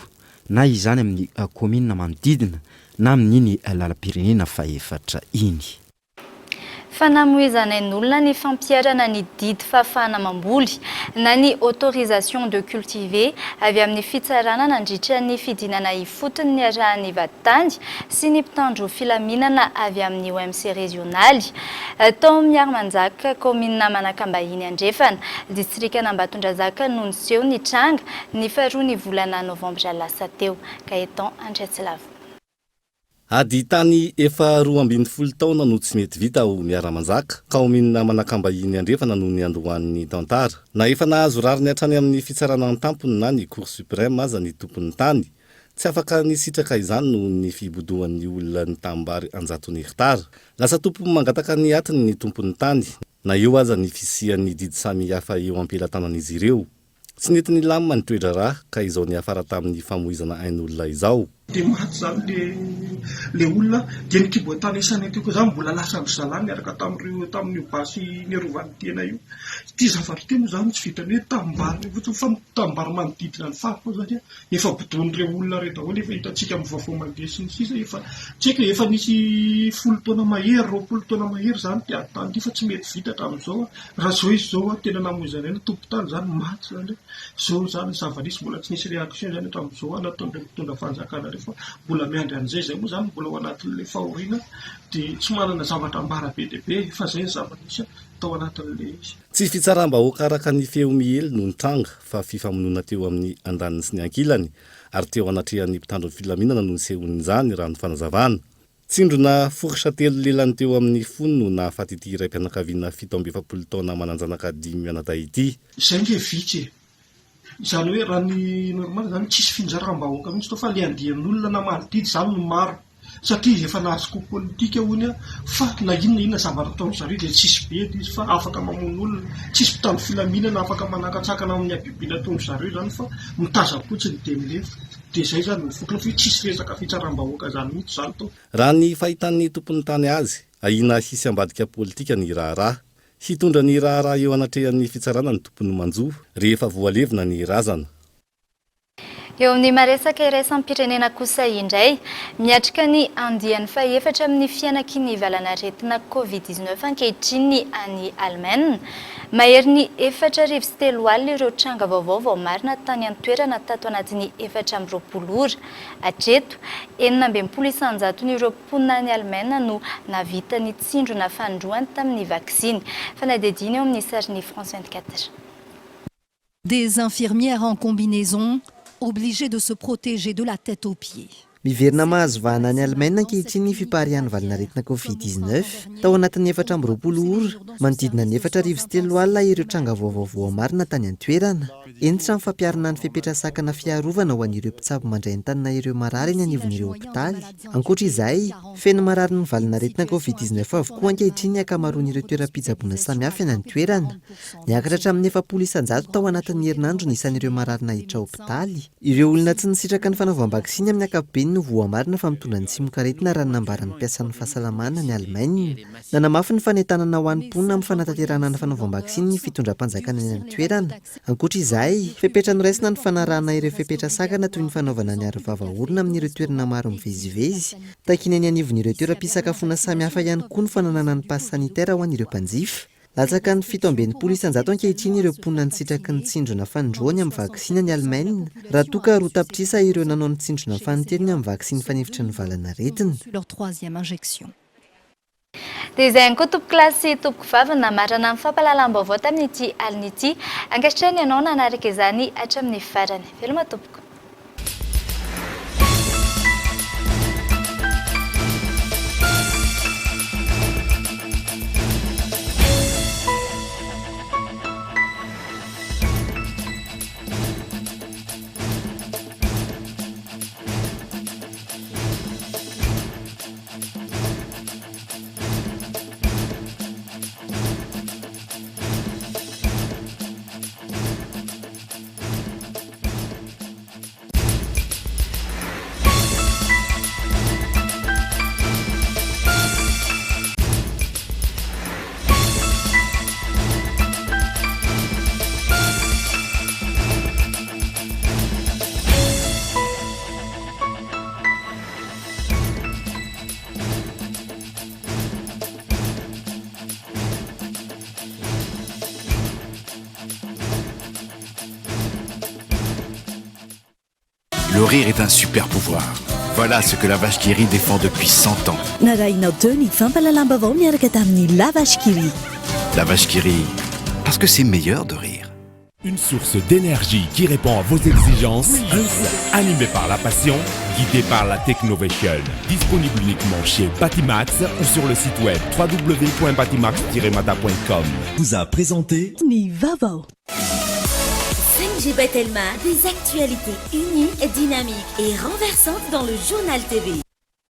na izany amin'ny kaominina manodidina na amin'iny lalam-pirenena fahefatra iny. Fanamoizan'ain'olona ny fampiharana ny didy fahafahana mamboly na ny autorisation de cultiver avy amin'ny fitsarana nandritra ny fidinana ifotony niarahan'ny vadintany sy ny mpitandro filaminana avy amin'ny OMC rezionaly Tao Miarimanjaka, kaominina Manakambahiny Andrefana, distrikan'Ambatondrazaka no niseho ny tranga, ny faharoa ny volana novambra lasa teo. Gaëtan Andriatsilavo. Ady tany efa 12 taona no tsy mety vita ao Miaramanjaka, kaominina Manakambahiny Andrefana no niandohan'ny tantara. Na efa nahazo rariny hatrany amin'ny fitsarana an-tampony na ny Cour suprême aza ny tompon'ny tany, tsy afaka nisitraka izany noho ny fibodoan'ny olona ny tanimbary an-jatony hektara. Lasa tompony mangataka ny atiny ny tompon'ny tany, na eo aza ny fisian'ny didy samihafa eo am-pelatanan'izy ireo. Tsy nety nilamina ny toe-draharaha ka izao niafara tamin'ny famoizana ain'olona izao. Dia maty izany le le olona, dia ny kiboan-tany isan'ny teo koa izany mbola lasan-dry zalahy niaraka tamin'ireo tamin'io basy niarovan'ny tena io. Ity zavatra ity moa izany tsy vitan'ny hoe tanimbary fotsiny fa ny tanimbary manodidina ny faritra moa izany Efa bodoin'ireo olona ireo daholo, efa hitantsika amin'ny vaovao mandeha sy ny sisa, efa tsy haiko e, efa nisy folo taona mahery, 20 taona mahery izany ity ady tany ity fa tsy mety vita hatramin'izao an, raha izao izy izao an, tena namoizana aina, tompon-tany izany maty izany an, izao izany ny zava-nisy mbola tsy nisy réaction izany hatramin'izao an, nataon'ireo mpitondra fanjakana ireo fa mbola miandry an'izay, izay moa izany mbola ao anatin'ilay fahoriana dia tsy manana zavatra ambara be dia be fa izay ny zava-nisy tao anatin'ilay izy. Tsy fitsaram-bahoaka araka ny feo miely no nitranga fa fifamonoana teo amin'ny andaniny sy ny ankilany ary teo anatrehan'ny mpitandro ny filaminana no nisehoan'izany raha ny fanazavana. Tsindrona fourche telo lelany teo amin'ny fony no nahafaty ity raim-pianakaviana 47 taona manan-janaka dimy mianadahy ity. Izay nge vitsy e! Izany hoe raha ny normal izany tsisy finjaram-bahoaka mihitsy tao fa le andian'olona namaly didy izany no maro satria izy efa nahazo coup politique hono fa na inona inona zavatra ataon-dry zareo dia tsisy bedy izy fa afaka mamono olona, tsisy mpitandro filaminana afaka manakatsakana amin'ny habibiana ataon-dry zareo izany fa mitazam-potsiny dia milefa. Dia izay izany no vokany fa hoe tsisy resaka fitsaram-bahoaka izany mihitsy izany tao. Raha ny fahitan'ny tompon'ny tany azy, ahiana hisy ambadika politika ny raharaha. Hitondra ny raharaha eo anatrehan'ny fitsarana ny tompon'ny manjo rehefa voalevina ny razana. Eo amin'ny maresaka iraisam-pirenena kosa indray, miatrika ny andiany fahefatra amin'ny fihanaky ny valanaretina Covid 19 ankehitriny any Alemaina. Maherin'ny 34 ireo tranga vaovao voamarina tany an-toerana tato anatin'ny 24 ora. Hatreto, 66 isan-jaton'ireo mponina any Alemaina no nahavita ny tsindrona fanindroany tamin'ny vaksiny. Fanadihadiana eo amin'ny sarin'ny France 24. Des infirmières en combinaison, obligées de se protéger de la tête aux pieds. Miverina mahazo vahana any Alemaina ankehitriny ny fipariahan'ny valanaretina Covid 19. Tao anatin'ny 24 ora, manodidina ny 3400 ireo tranga vaovao voamarina tany an-toerana. Hentitra ny fampiharana ny fepetra sakana fiarovana ho an'ireo mpitsabo mandray an-tanana ireo marary eny anivon'ireo hopitaly. Ankoatra izay, feno mararin'ny valanaretina Covid 19 avokoa ankehitriny ny ankamaroan'ireo toeram-pitsaboana samihafa eny an-toerana. Niakatra hatramin'ny 40% tao anatin'ny herinandro ny isan'ireo marary naiditra hopitaly. Ireo olona tsy nisitraka ny fanaovam-baksiny amin'ny ankapobeny no voamarina fa mitondra ny tsimokaretina raha ny nambaran'ny mpiasan'ny fahasalamana any Alemaina. Nanamafy ny fanentanana ho an'ny mponina amin'ny fanatanterahana ny fanaovam-baksiny ny fitondram-panjakana any an-toerana. Ankoatra izay, fepetra noraisina ny fanarahana ireo fepetra sakana toy ny fanaovana ny arovava orona amin'ireo toerana maro mivezivezy. Takiana eny anivon'ireo toeram-pisakafoana samihafa ihany koa ny fananana ny pass sanitaire ho an'ireo mpanjifa. Latsaka ny 67% ankehitriny ireo mponina nisitraky ny tsindrona fanindroany amin'ny vaksiny any Alemaina, raha toa ka 2 tapitrisa ireo nanao ny tsindrona fanintelony amin'ny vaksiny fanefitry ny valanaretina. Dia izay ihany koa tompokolahy sy tompokovavy no namarana ny fampahalalam-baovao tamin'ity alina ity. Ankasitrahina ianao nanaraka izany hatramin'ny farany. Veloma tompoko. Le rire est un super pouvoir. Voilà ce que la vache qui rit défend depuis 100 ans. Narahinao teo ny fampahalalam-baovao miaraka tamin'ny La Vache qui rit. La vache qui rit, parce que c'est meilleur de rire. Une source d'énergie qui répond à vos exigences, animé par la passion, guidé par la Technovation. Disponible uniquement chez Batimax ou sur le site web www.batimax-mada.com. Vous a présenté Ny vaovao. 5G by Telma, des actualités uniques, dynamiques et renversantes dans le journal TV.